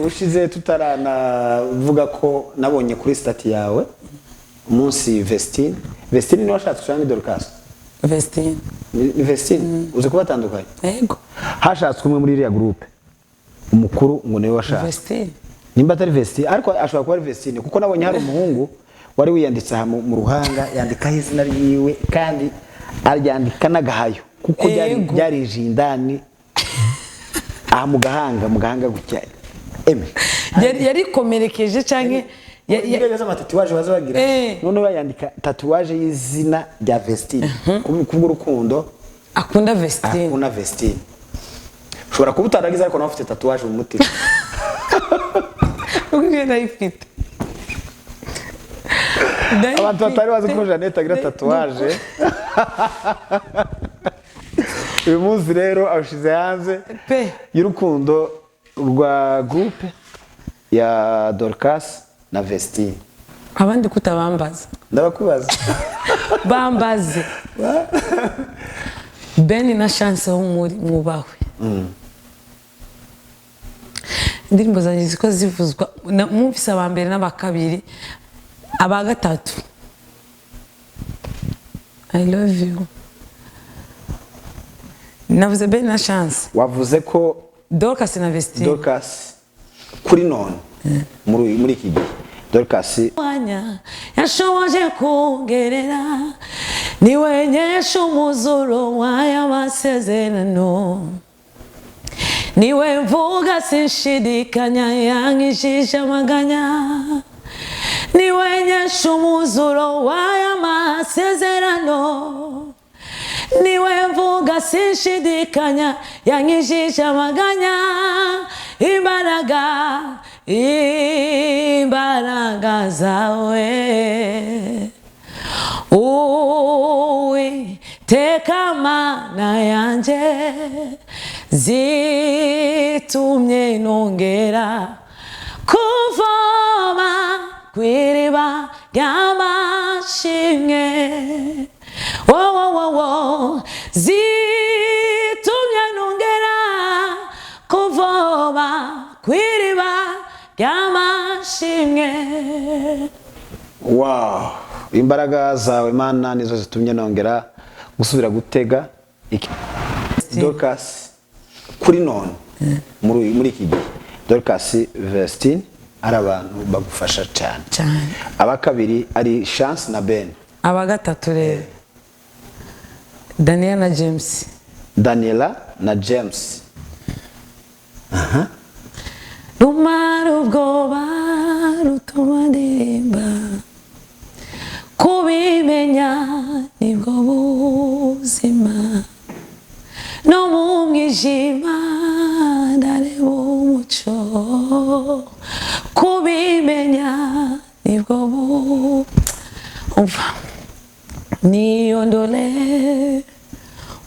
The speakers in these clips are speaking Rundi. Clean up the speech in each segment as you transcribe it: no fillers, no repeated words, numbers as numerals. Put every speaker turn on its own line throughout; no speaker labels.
Ubushize tutaranavuga ko nabonye kuri status yawe umunsi Vestine niwe washatse cyangwa ni Dorcas?
Vestine.
Ni Vestine, uzi kubatandukanye?
Yego.
Hashatswe umwe muri iriya groupe, umukuru ngo niwe washatse.
Vestine.
Nimba atari Vestine, ariko ashobora kuba ari Vestine, kuko nabonye hari umuhungu wari wiyanditse aha mu ruhanga, yandikaho izina ryiwe kandi aryandika n'agahayo, kuko byari byari jindani aha mu gahanga gutya eme.
Yarikomerekeje canke
Inzego z'ama tatouage baza bagira. Noneho bayandika tatouage y'izina rya Vestine kubw'urukundo
akunda Vestine.
Akunda Vestine. Ushobora kuba utaragize, ariko nawe ufite tatouage mu mutima.
Kuko iyo ndayifite.
Abantu batari bazi ko Jeannette agira tatouage, uyu munsi rero awushize hanze
pe
y'urukundo rwa groupe ya Dorcas na Vestine.
Abandi kutabambaza?
Ndabakubaza.
Bambaze Ben na Chance ho muri mwubahwe. Indirimbo zanjye ziko zivuzwa mwumvise aba mbere n'aba kabiri, aba gatatu. I love you. Navuze Ben na Chance.
Wavuze ko
Dorcas na Vestine.
Dorcas kuri none muri iki gihe Dorcas
Mwanya yashoboje kungerera, niwe nkesha umuzuro w'aya masezerano, niwe mvuga sinshidikanya, yankijije amaganya, niwe nkesha umuzuro w'aya masezerano, niwe mvuga sinshidikanya, yankijije amaganya. Imbaraga, imbaraga zawe, Uwiteka Mana yanjye, zitumye nongera kuvoma ku iriba ry'amashimwe. Wo zitumye nongera kuvoma ku iriba ry'amashimwe.
Wow, imbaraga zawe Mana nizo zitumye nongera gusubira gutega Dorcas kuri none muri iki gihe Dorcas, Vestine ari abantu bagufasha cyane.
Cyane.
Aba kabiri ari Chance na Ben.
Aba gatatu rero, Daniel na James.
Daniela na James.
Rumara ubwoba, rutuma ndirimba, kubimenya nibwo buzima, no mu mwijima ndareba umuco, kubimenya nibwo bu umva niondole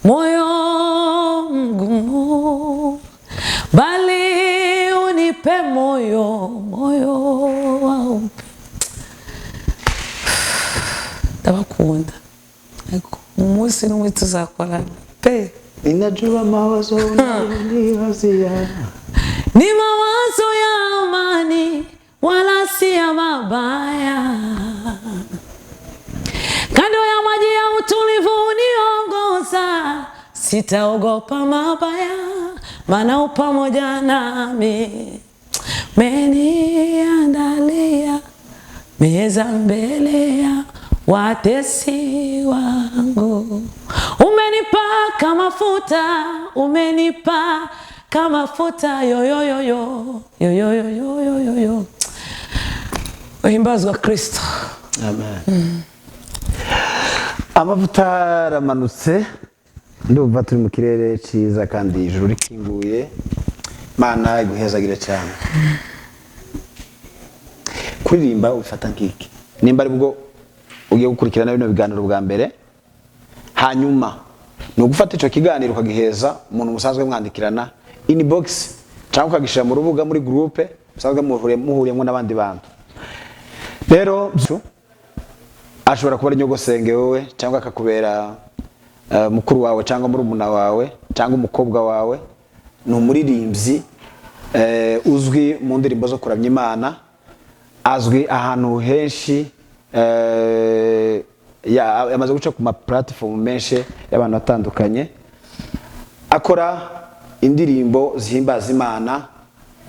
moyo mgumu, bali unipe moyo, moyo waupe. Ndabakunda, ariko umunsi n'umwe tuzakorana pe.
Ninajua mawazo unayoniwazia.
Ni mawazo ya amani, wala si ya mabaya, kando ya maji ya utulivu uniongoza, sitaogopa mabaya, maana u pamoja nami. Meniandalia meza mbele ya watesi wangu, umenipaka mafuta, umenipaka mafuta, yoyoyoyo yoyoyoyoyoyo. Uhimbazwa Kristo.
Amen. Amavuta aramanutse, ndumva turi mu kirere cyiza kandi ijuru rikinguye. Mana iguhezagire cyane. Kuririmba ubifata nk'iki? Nimba ari bwo ugiye gukurikirana bino biganiro bwa mbere, hanyuma ni ugufata icyo kiganiro ukagiheza umuntu musanzwe mwandikirana inbox, cyangwa ukagishyira mu rubuga muri groupe musanzwe muhuriyemo n'abandi bantu. Rero ashobora kuba ari nyogosenge wowe, cyangwa akakubera mukuru wawe, cyangwa murumuna wawe, cyangwa umukobwa wawe, ni umuririmbyi. Uzwi mu ndirimbo zo kuramya Imana, azwi ahantu henshi, yamaze guca ku ma platform menshi y'abantu batandukanye, akora indirimbo zihimbaza Imana,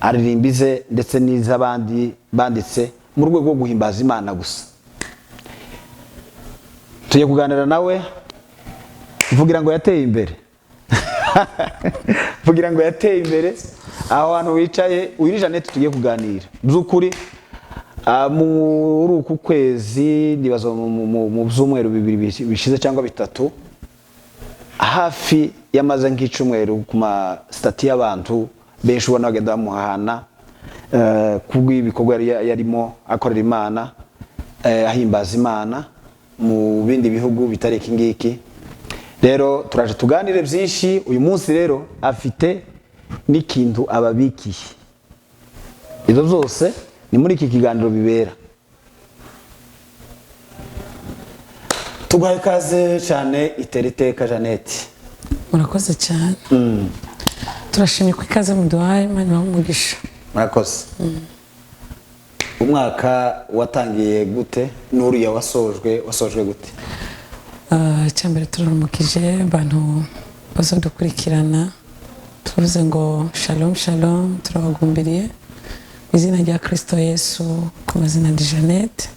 aririmba ize ndetse n'iz'abandi banditse mu rwego rwo guhimbaza Imana gusa. Tugiye kuganira nawe. Mvugira ngo yateye imbere, mvugira ngo yateye imbere. Aho hantu wicaye, uyu ni Jeannette tugiye kuganira. By'ukuri, muri uku kwezi, ndibaza mu byumweru 2 bishize cyangwa 3, hafi yamaze nk'icumweru ku ma status y'abantu benshi ubona bagenda bamuhana kubw'ibikorwa yari yarimo akorera Imana, ahimbaza Imana mu bindi bihugu bitari iki ngiki. Rero turaje tuganire byinshi uyu munsi. Rero afite n'ikintu ababikiye. Ibyo byose ni muri iki kiganiro bibera. Tuguhaye ikaze cyane, itera iteka Jeannette.
Murakoze cyane, turashimye ko ikaze muduhaye. Imana ibahe umugisha.
Murakoze. Umwaka watangiye gute n'uriya wasojwe gute?
Icyambere, turaramukije abantu bazadukurikirana. Turavuze ngo shalom shalom, turabagumbiriye mu izina rya Kristo Yesu. Ku mazina di Jeannette,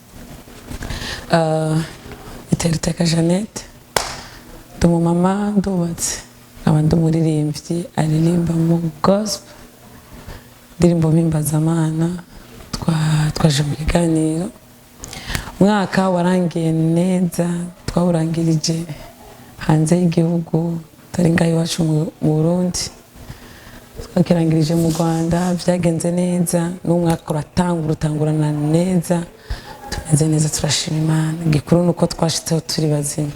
itera iteka Jeannette, ndi umumama, ndubatse, nkaba ndi umuririmbyi aririmba mu gospel, indirimbo mpimbazamana. Twaje mu kiganiro. Umwaka warangiye neza, twawurangirije hanze y'igihugu, atari ngaho iwacu mu Burundi, twakirangirije mu Rwanda. Byagenze neza, n'umwaka uratangura, utangurana neza, tumeze neza, turashima Imana. Igikuru ni uko twashitseho turi bazima.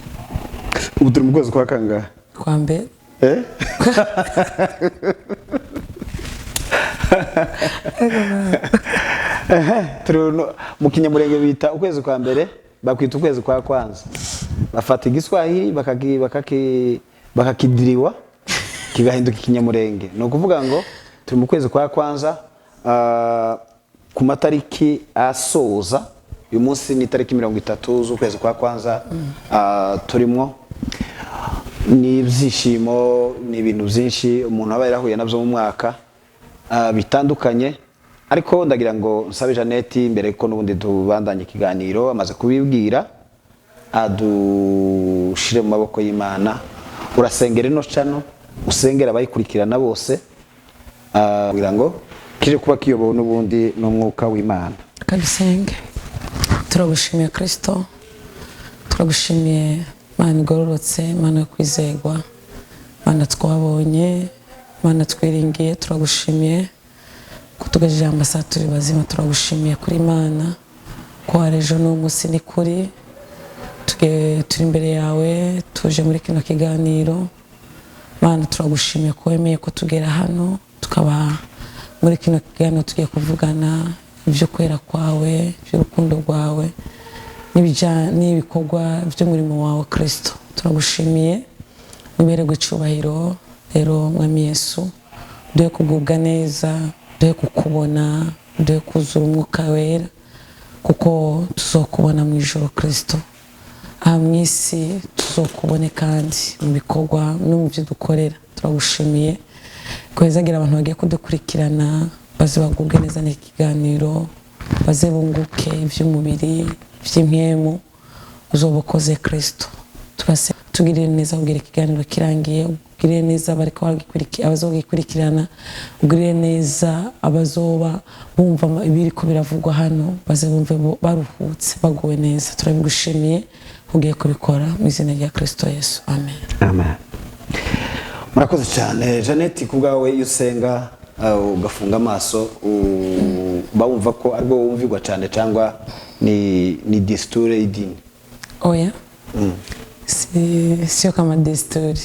Ubu turi mu kwezi kwa kangahe?
Kwa mbere.
Eh? Ehe, turi mu Kinyamurenge bita ukwezi kwa mbere, bakwita ukwezi kwa kwanza. Bafata Igiswahili bakakidiriwa kigahinduka Ikinyamurenge. Ni ukuvuga ngo turi mu kwezi kwa kwanza, ku matariki asoza. Uyu munsi ni itariki 30 z'ukwezi kwa kwanza. Turimo ni ibyishimo, ni ibintu byinshi umuntu aba yarahuye nabyo mu mwaka, bitandukanye. Ariko ndagira ngo nsabe Jeannette, mbere ko n'ubundi tubandanye ikiganiro, amaze kubibwira, adushire mu maboko y'Imana. Urasengera ino channel, usengera abayikurikirana bose, kugira ngo kije kuba kiyobowe n'ubundi n'umwuka w'Imana.
Kabisenge. Turagushimiye Kristo, turagushimiye Mana igororotse, Mana yo kwizegwa, Mana twabonye, Mana twiringiye. Turagushimiye kutugejeje amasaha turi bazima. Turagushimiye kuri Imana ko hari ejo n'umunsi ni kuri turi imbere yawe, tuje muri kino kiganiro. Mana, turagushimiye ko wemeye ko tugera hano, tukaba muri kino kiganiro tugiye kuvugana ibyo kwera kwawe, iby'urukundo rwawe n'ibikorwa by'umurimo wawe. Kristo, turagushimiye, ubererwe icyubahiro. Rero Mwami Yesu, duhe kugubwa neza, duhe kukubona, duhe kuzura umwuka wera, kuko tuzokubona mu ijoro Kristo. Aha mu isi tuzokubone kandi mu bikorwa no mu byo dukorera. Turagushimiye kwezagira abantu bagiye kudukurikirana, baze bagubwe neza n'ikiganiro, baze bunguke iby'umubiri, iby'impwemu. Uzoba ukoze Kristo. Turase tugirire neza kugira ikiganiro kirangiye, ugirire neza abariko abazogikurikirana, ugirire neza abazoba bumva ibiriko biravugwa hano, baze bumve baruhutse, baguwe neza. Turabigushimiye, ugiye kubikora mu izina rya Kristo Yesu, amen.
Amen. Murakoze cyane Jeannette. Ku bwawe, iyo usenga, ugafunga amaso, uba wumva ko aribwo wumvirwa cyane, cyangwa ni discours y'idini?
Oya, si, sio kama desturi.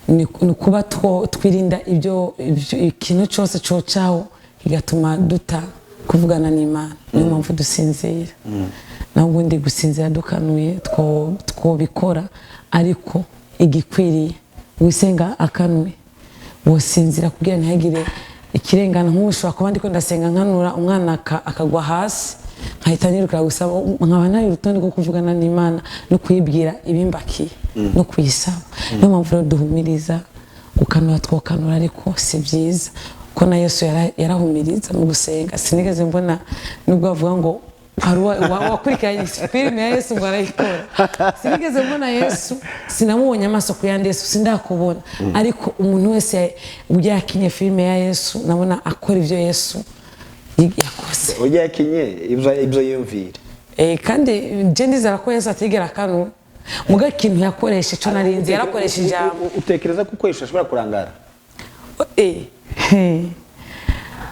Ni kuba twirinda ibyo ikintu cyose cocaho kigatuma duta kuvugana n'Imana. Niyo mpamvu dusinzira. Naho ubundi gusinzira dukanuye twobikora, ariko igikwiriye wisenga akanuye. Wosinzira kugira ntihagire ikirengana. Nk'ubu ushobora kuba ndiko ndasenga, nkanura umwana akagwa hasi, nkahita nirukira gusaba, nkaba ntari urutonde rwo kuvugana n'Imana no kuyibwira ibimbakiye no kuyisaba. Niyo mpamvu rero duhumiriza. Gukanura, twokanura, ariko si byiza, ko na Yesu yarahumiriza mu gusenga. Sinigeze mbona nubwo bavuga ngo hari wakurikiranye filime ya Yesu ngo arayikora. Sinigeze mbona Yesu, sinamubonye amaso ku yandi. Yesu sindakubona, ariko umuntu wese ujya yakinye filime ya Yesu, nabona akora ibyo Yesu yakoze.
Ujya yakinye ibyo yiyumvira.
Kandi je ndizera ko Yesu atigera akanura muga ikintu yakoresha ico narinzi, yarakoresha ijambo.
Utekereza ko ukoresha ashobora kurangara?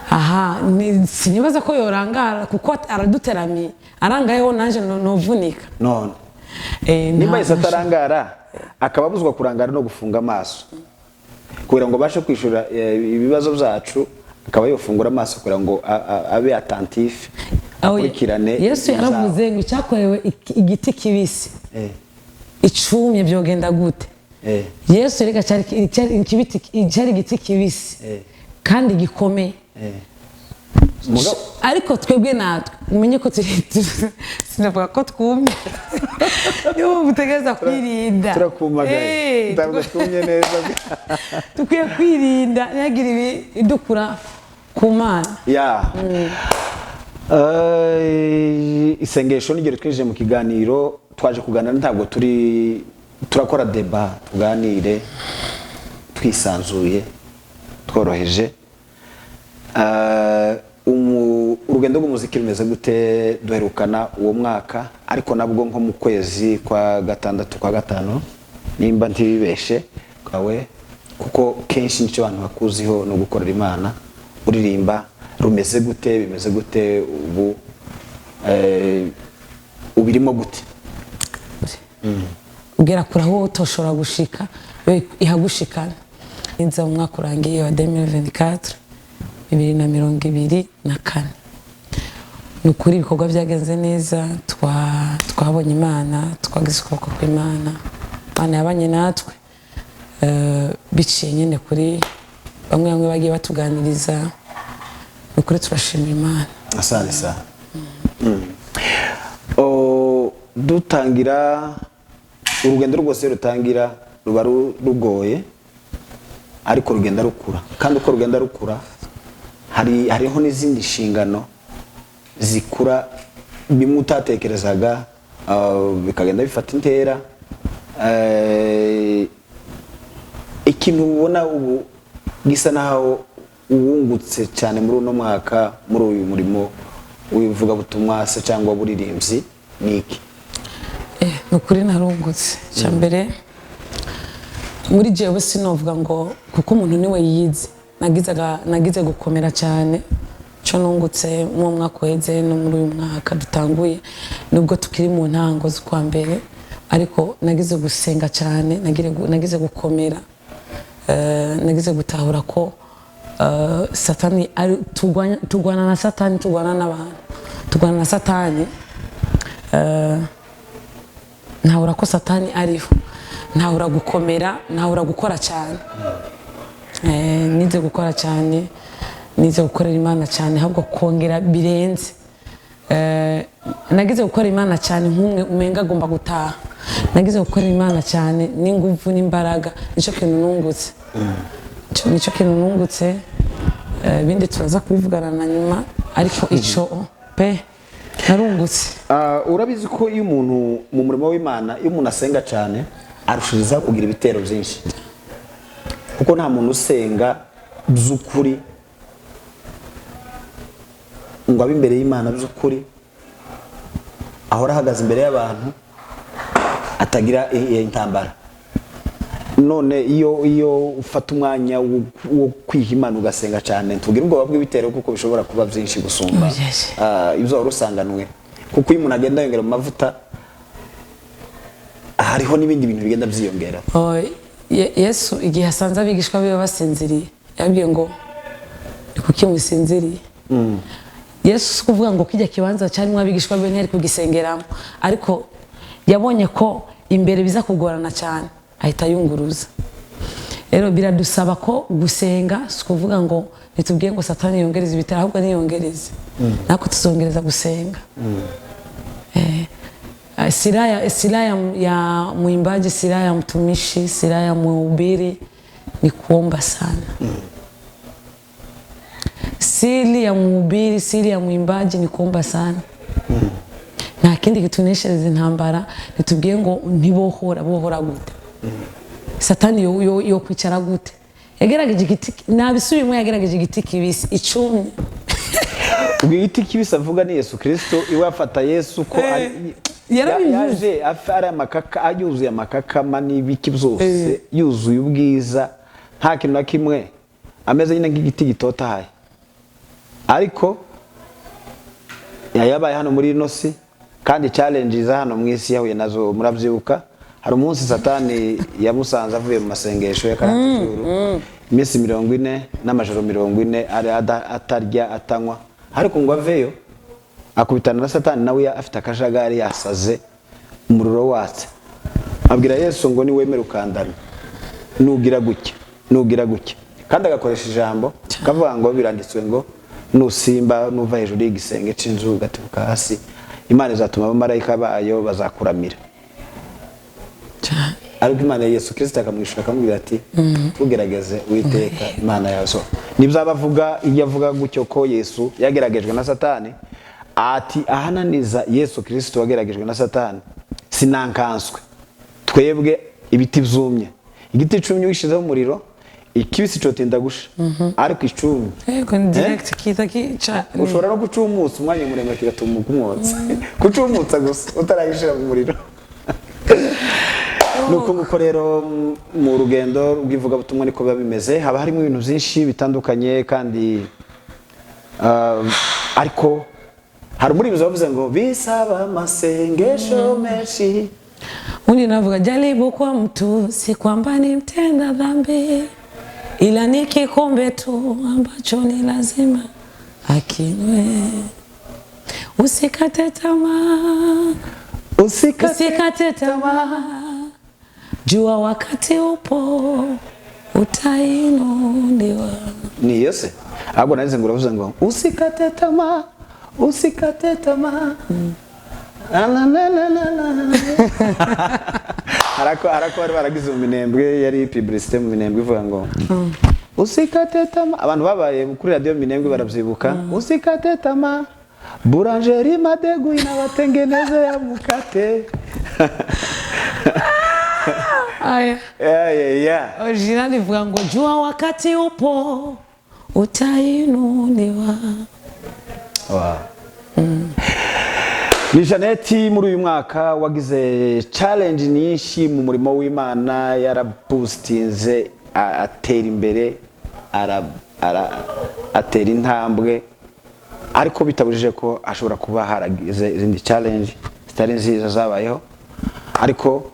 Aha sinibaza ko yorangara, kuko araduteramiye. Arangayeho nanje novunika.
None nimba Yesu atarangara, akaba abuzwa kurangara no gufunga amaso kugira ngo abashe kwishura ibibazo byacu, akaba yofungura amaso kugira ngo abe attentif, akurikirane
Yesu
ibizaba.
Yaravuze ngo icyakorewe igiti kibisi icumye byogenda gute? Yesu reka cyari igiti kibisi kandi gikomeye. Ariko twebwe natwe umenye ko turi, sinavuga ko twumye, niyo mpamvu utegereza kwirinda.
Turakumagaye. Ntabwo twumye neza.
Dukwiye kwirinda ntihagire idukura ku Mana.
Ya. Isengesho nigero twinjiye mu kiganiro. Twaje kuganira, ntabwo turi turakora débat, tuganire twisanzuye, tworoheje. Urugendo rw'umuziki rumeze gute? Duherukana uwo mwaka, ariko nabwo nko mu kwezi kwa gatandatu, kwa gatanu, nimba ntibibeshe kwawe, kuko kenshi nicyo abantu bakuziho no gukorera Imana uririmba. Rumeze gute? Bimeze gute ubu? Ubirimo gute?
Ugera kure aho utoshobora gushika, we ihagushikana. Nza mu mwaka urangiye wa 2024, 2024, ni ukuri ibikorwa byagenze neza. Twabonye Imana, twagize ukuboko kw'Imana. Imana yabanye natwe biciye nyine kuri bamwe bamwe bagiye batuganiriza. Ni ukuri turashima Imana.
Asante sana. O, dutangira urugendo rwose, rutangira ruba rugoye, ariko rugenda rukura, kandi uko rugenda rukura hariho n'izindi nshingano zikura, bimwe utatekerezaga, bikagenda bifata intera. Ikintu ubona ubu gisa naho uwungutse cyane muri uno mwaka, muri uyu murimo w'ivugabutumwa se cyangwa buririmbyi, ni iki?
Ni ukuri narungutse. Icya mbere muri jewe sinovuga ngo kuko umuntu niwe yize, nagize gukomera cyane. Cyo nungutse mu mwaka uheze no muri uyu mwaka dutanguye, nubwo tukiri mu ntango z'ukwa mbere, ariko nagize gusenga cyane, nagize gukomera. Nagize gutahura ko Satani ari tugwana na Satani, tugwana n'abantu, tugwana na Satani. Ntahura ko Satani ariho, ntahura gukomera, ntahura gukora cyane. Nize gukora cyane, nize gukorera Imana cyane, ahubwo kongera birenze. Nagize gukora Imana cyane nk'umwe umenga agomba gutaha. Nagize gukorera Imana cyane n'inguvu n'imbaraga. Nicyo kintu nungutse. Nicyo kintu nungutse. Ibindi turaza kubivugana na nyuma, ariko ico pe narungutse.
Urabizi ko iyo umuntu mu murimo w'Imana, iyo umuntu asenga cyane, arushirizaho kugira ibitero byinshi, kuko nta muntu usenga by'ukuri ngo abe imbere y'Imana by'ukuri, ahora ahagaze imbere y'abantu, atagira intambara. None iyo ufata umwanya wo kwiha Imana, ugasenga cyane, ntugire ubwoba bw'ibitero, kuko bishobora kuba byinshi gusumba
Oh, yes.
ibyo wari usanganwe, kuko iyo umuntu agenda yongera mu mavuta, hariho n'ibindi bintu bigenda byiyongera.
Oh, Yesu igihe asanze abigishwa biwe basinziriye, yabwiye ngo: "Ni kuki musinziriye?" Yesu si kuvuga ngo kijya kibanza cyarimo abigishwa biwe ntiyari kugisengeramo, ariko yabonye ko imbere biza kugorana cyane, ahita yunguruza. Rero biradusaba ko gusenga, si ukuvuga ngo ntitubwiye ngo Satani yongereze ibitero, ahubwo niyongereze natwe tuzongereza gusenga. Silaha ya mwimbaji, silaha ya mtumishi, silaha ya mhubiri ni kuomba sana. Siri ya mhubiri, siri ya mwimbaji ni kuomba sana. Nta kindi kituneshereza intambara. Ntitubwiye ngo ntibohora, bohora gute? Satani yo kwicara gute? Yagerageje igiti, nabisubiyemo, yagerageje igiti kibisi icumye.
Ubwo igiti kibisi avuga ni Yesu Kirisito. Iwe afata Yesu ko
Yarabivuze.
Yaje ari amakaka, yuzuye amakakama n'ibiki byose, yuzuye ubwiza, nta kintu na kimwe, ameze nyine nk'igiti gitotahaye. Ariko yabaye hano muri ino si, kandi challenge za hano mu isi yahuye nazo murabyibuka. Hari umunsi Satani yamusanze avuye mu masengesho ya karantijuru, iminsi 40 n'amajoro 40 ari atarya, atanywa, ariko ngo aveyo akubitana na Satani, nawe afite akajagari, yasaze, umuriro watse, abwira Yesu ngo niwemere ukandana, nugira gutya, nugira gutya, kandi agakoresha ijambo kavuga ngo biranditswe ngo nusimba nuva hejuru y'igisenge c'inzu ugaturuka hasi, Imana izatuma abamarayika bayo bazakuramira.
Cyane.
Ariko Imana ya Yesu Kirisito akamwishura, akamubwira ati tugerageze Uwiteka Imana yawe. So nibyo abavuga, iyo avuga gutyo ko Yesu yageragejwe na Satani, ati ahananiza Yesu Kirisito wageragejwe na Satani, sinankanswe twebwe ibiti byumye. Igiti cumye wishizeho umuriro, ikibisi cotinda gusha, ariko icumye
Yego, ni direct kita kica.
Ushobora no kucumutsa umwanya muremure kigatuma umwotsi, kucumutsa gusa utarayishira mu muriro. Nuko nguko rero mu rugendo rw'ivugabutumwa niko biba bimeze, haba harimo ibintu byinshi bitandukanye. Kandi ariko hari umuririmbyi wavuze ngo bisaba amasengesho menshi.
Undi navuga jaribu kwa mtu si kwamba ni mtenda dhambi, ila ni kikombe tu ambacho ni lazima akinywe. Usikate tamaa,
usikate
usikate tamaa, jua wakati upo utainuliwa.
Ni iyo se? Ahubwo narize ngo uravuze ngo usikate tamaa, usikate tamaa. La, la, la, la, la, la. Harako bari baragize mu Minembwe, yari publicité mu Minembwe ivuga ngo usikate tamaa. Abantu babaye kuri radiyo Minembwe barabyibuka. Usikate tamaa, boulangerie Madegu inawatengenezea mkate.
Aya.
Yeah.
Original ivuga ngo jua wakati upo utainuliwa.
Wow. Ni Jeannette muri uyu mwaka wagize challenge nyinshi mu murimo w'Imana, yaraboostinze, atera imbere, atera intambwe, ariko bitabujije ko ashobora kuba haragize izindi challenge zitari nziza zabayeho. Ariko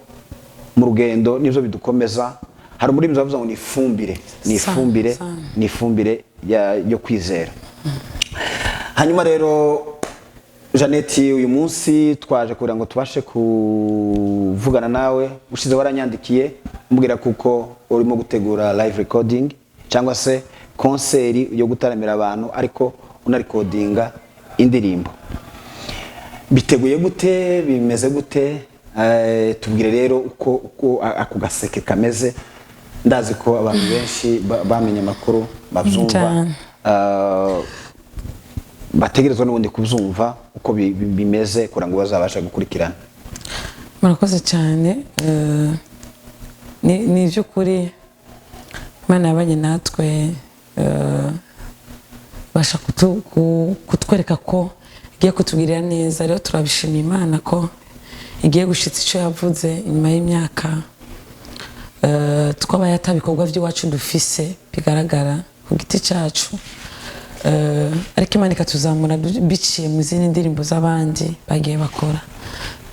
mu rugendo nibyo bidukomeza. Hari umuririmbyi wavuze ngo ni ifumbire, ni
Sana,
ifumbire,
sana.
ni ifumbire yo kwizera. Hanyuma rero Jeannette, uyu munsi twaje kugira ngo tubashe kuvugana nawe. Ushize waranyandikiye umbwira kuko urimo gutegura live recording cyangwa se concert yo gutaramira abantu, ariko unarikodinga indirimbo. Biteguye gute? Bimeze gute? Tubwire rero uko ako gaseke kameze. Ndazi ko abantu benshi bamenye amakuru, babyumva,
Cyane.
Bategerezwa n'ubundi kubyumva uko bimeze kugira ngo bazabashe gukurikirana.
Murakoze cyane. Ni iby'ukuri Imana yabanye natwe, ibasha kutwereka ko igiye kutugirira neza. Rero turabishima Imana ko igiye gushitsa icyo yavuze inyuma y'imyaka twabaye ata bikorwa by'iwacu dufise bigaragara ku giti cyacu, ariko Imana ikatuzamura biciye mu zindi ndirimbo z'abandi bagiye bakora.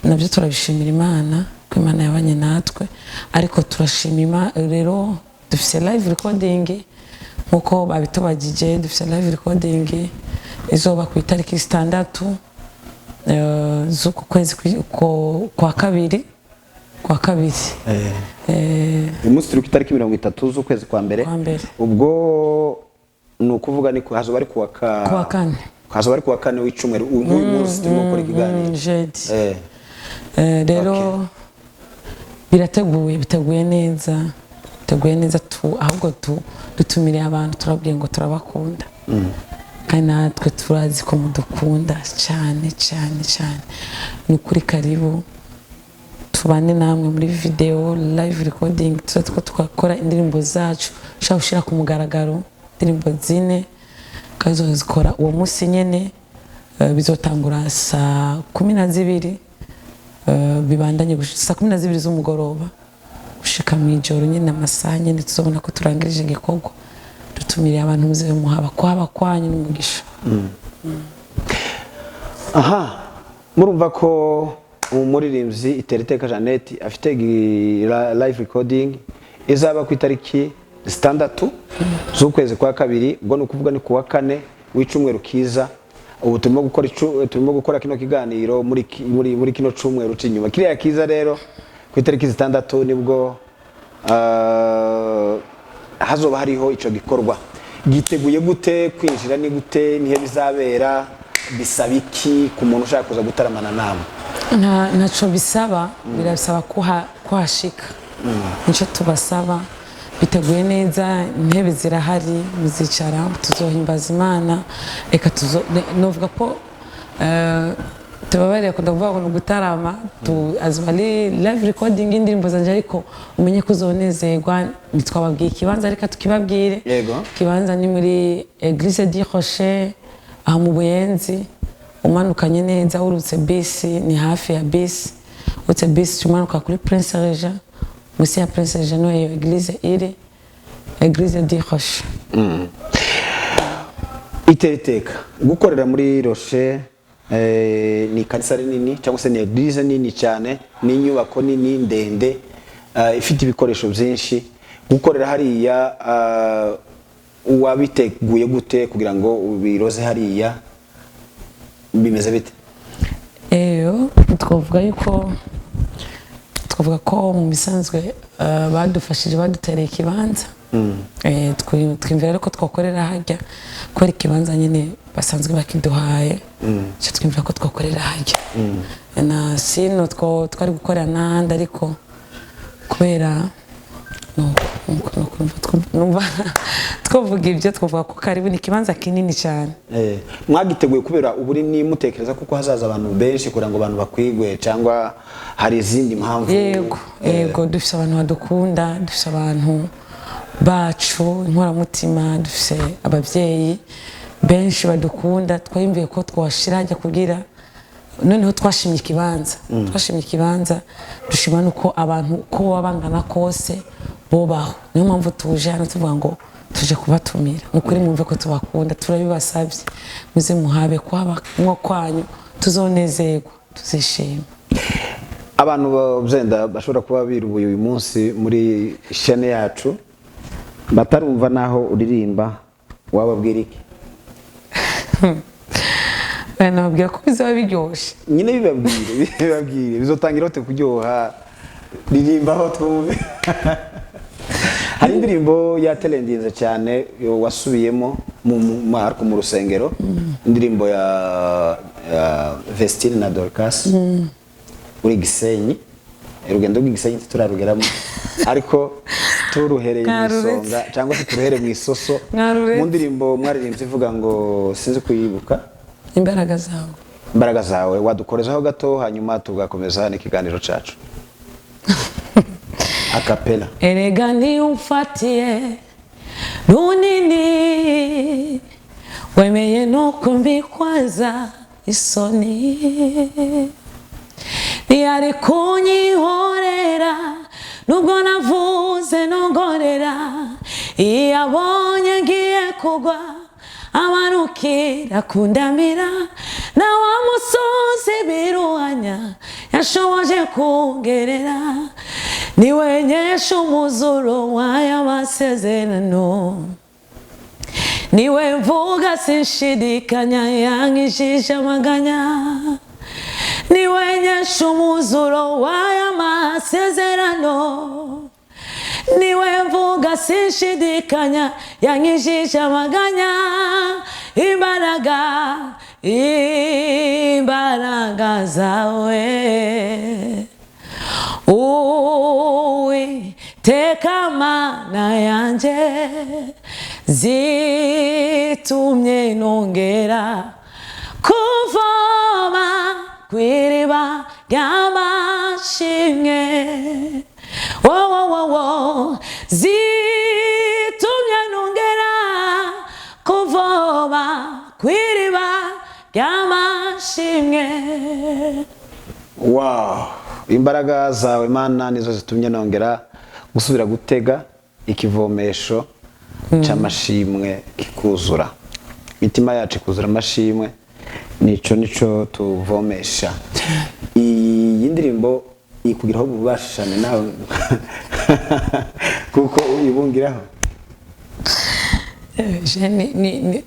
Nabyo turabishimira Imana ko Imana yabanye natwe. Ariko turashima Imana rero, dufise live recording nkuko babitubagije. Dufise live recording izoba ku itariki 6 z'uku kwezi kwa kabiri. Kwa kabiri.
Uyu munsi turi ku itariki 30 z'ukwezi kwa mbere.
Kwa mbere.
Ubwo ni ukuvuga ni hazoba ari kuwa
Kuwa kane.
Hazoba ari kuwa kane w'icyumweru, nk'uyu munsi turimo gukora ikiganiro.
Jeudi. Rero birateguye, biteguye neza, biteguye neza tu, ahubwo dutumiriye abantu, turababwiye ngo turabakunda, kandi natwe turazi ko mudukunda cyane cyane cyane. Ni ukuri, karibu tubane namwe muri video live recording, tuza two twakora indirimbo zacu ushobora gushyira ku mugaragaro, indirimbo zine, kandi tuzikora uwo munsi nyene. Bizotangura saa 12, bibandanye saa 12 z'umugoroba gushika mu ijoro nyine, amasaha nyine tuzobona ko turangirije igikorwa. Dutumiriye abantu, muze muhaba, kuhaba kwanyu n'umugisha.
Aha murumva ko umuririmbyi Iteriteka Jeannette afite live recording izaba ku itariki 6 z'ukwezi kwa kabiri. Ubwo ni ukuvuga ni kuwa kane w'icumweru kiza. Ubu turimo gukora kino kiganiro muri kino cumweru c'inyuma kiriya kiza. Rero ku itariki 6 nibwo hazoba hariho ico gikorwa. Giteguye gute? Kwinjira ni gute? Nihe bizabera? Bisaba iki ku muntu ushaka kuza gutaramana namwe?
Ntaco bisaba, birasaba kuhashika, nicyo tubasaba. Biteguye neza, intebe zirahari, muzicara, tuzohimbaza Imana. Reka tuzo novuga ko tubabarira, kunda kuvuga ngo ni ugutarama azoba ari live recording y'indirimbo zanje, ariko umenye ko uzonezerwa. Ntitwababwiye ikibanza, reka tukibabwire.
Yego.
Ikibanza ni muri Eglise du Rocher, aha mu Buyenzi, umanukanye neza urutse bisi, ni hafi ya bisi. Urutse bisi umanuka kuri Prince Regent, munsi ya Prince Regent niho iyo eglise iri, Eglise du Rocher.
Iteriteka, gukorera muri Rocher, ni ikanisa rinini cyangwa se ni eglise nini cyane, ni inyubako nini ndende, ifite ibikoresho byinshi. Gukorera hariya, wabiteguye gute kugira ngo ubiroze hariya? Bimeze bite?
Eyo, twavuga yuko, twavuga ko mu bisanzwe badufashije, badutereye ikibanza. Twiyumvira rero ko twakorera hajya kubera ikibanza nyine basanzwe bakiduhaye, icyo twiyumvira ko twakorera hajya na sino twari gukorera n'ahandi, ariko kubera nuko numva twavuga ibyo, twavuga ko karibu, ni ikibanza kinini cyane.
Mwagiteguye kubera ubunini, mutekereza kuko hazaza abantu benshi kugira ngo abantu bakwigwe, cyangwa hari izindi mpamvu?
Yego, yego, dufite abantu badukunda, dufite abantu bacu inkoramutima, dufite ababyeyi benshi badukunda. Twiyumviye ko twashira hajya kugira noneho twashimye ikibanza, twashimye ikibanza, dushima nuko abantu uko baba bangana kose bubaho. Niyo mpamvu tuje hano tuvuga ngo tuje kubatumira. Ni ukuri, mwumve ko tubakunda, turabibasabye, muze muhabe, kuhaba nko kwanyu tuzonezerwa, tuzishima.
Abantu byenda bashobora kuba birubuye uyu munsi muri chaîne yacu, batarumva naho uririmba, wababwira iki?
Nababwira ko bizaba biryoshye.
Nyine bibabwire, bibabwire, bizotangira bate kuryoha? Ririmbaho twumve. Hari indirimbo yatrendinze cyane yo wasubiyemo ariko mu rusengero, indirimbo ya Vestine na Dorcas, uri Gisenyi. Urugendo rw'Igisenyi turarugeramo, ariko turuhereye mu
Mwaruretse.
isonga, cyangwa se turuhere mu isoso.
Mwaruretse.
Mu ndirimbo mwaririmbye ivuga ngo, sinzi kuyibuka.
Imbaraga zawe.
Imbaraga zawe, wadukorezaho gato, hanyuma tugakomeza n'ikiganiro cyacu a cappella.
Erega ntiwumfatiye runini, wemeye nuko mbikwaza isoni, ntiyari kunyihorera nubwo navuze nongorera. Iyo abonye ngiye kugwa, amanukira kundamira, na wa musozi biruhanya yashoboje kungerera. Niwe nkesha umuzuro w'aya masezerano, niwe mvuga sinshidikanya, yankijije amaganya. Niwe nkesha umwuzuro w'aya masezerano. Niwe mvuga sinshidikanya, yankijije amaganya. Imbaraga, imbaraga zawe, Uwiteka Mana yanjye, zitumye nongera kuvoma ku iriba ry'amashimwe. Wo zitumye nongera kuvoma ku iriba ry'amashimwe.
Wow, imbaraga zawe Mana nizo zitumye nongera gusubira gutega ikivomesho cy'amashimwe kikuzura, imitima yacu ikuzura amashimwe. Nico tuvomesha. Iyi ndirimbo ikugiraho ububasha cyane nawe kuko uyibungiraho.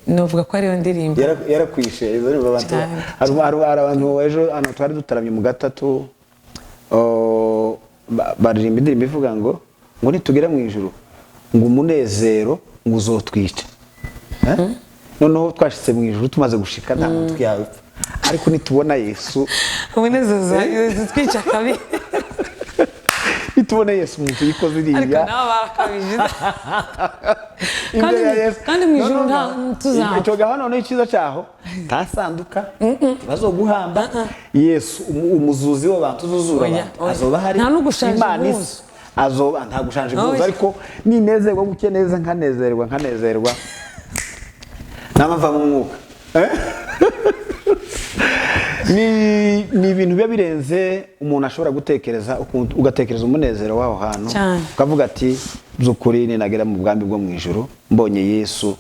Novuga ko ariyo ndirimbo.
Yarakwishe izo ndirimbo abantu.
Cyane.
Hari abantu ejo hano twari dutaramye mu gatatu, oh, baririmba indirimbo ivuga ngo nitugera mu ijuru ngo umunezero ngo uzotwica. Eh? Noneho twashitse mu ijuru, tumaze gushika, nta muntu twiyapfa, ariko nitubona Yesu
Umunezero twica kabiri.
Nitubona Yesu, umuntu yikoze
Ariko
iriya
nabo barakabije.
Imbere ya Yesu.
Kandi mu ijuru
No, no,
nta
no.
tuzapfa.
Icyo gaho noneho icyiza cyaho, nta sanduka bazoguhamba. Yesu umuzuzi w'abantu uzuzura
Oya,
abantu
oya.
azoba hari.
Nta n'ugushanja
Imana
impuzu.
isa azoba nta gushanja impuzu.
Oya.
Ariko ninezerwa guke neza, nkanezerwa namava mu mwuka. Eh? Ni ibintu biba birenze umuntu ashobora gutekereza, ugatekereza umunezero w'aho hantu,
Cyane.
ukavuga ati: "By'ukuri ninagera mu bwami bwo mu ijuru, mbonye Yesu,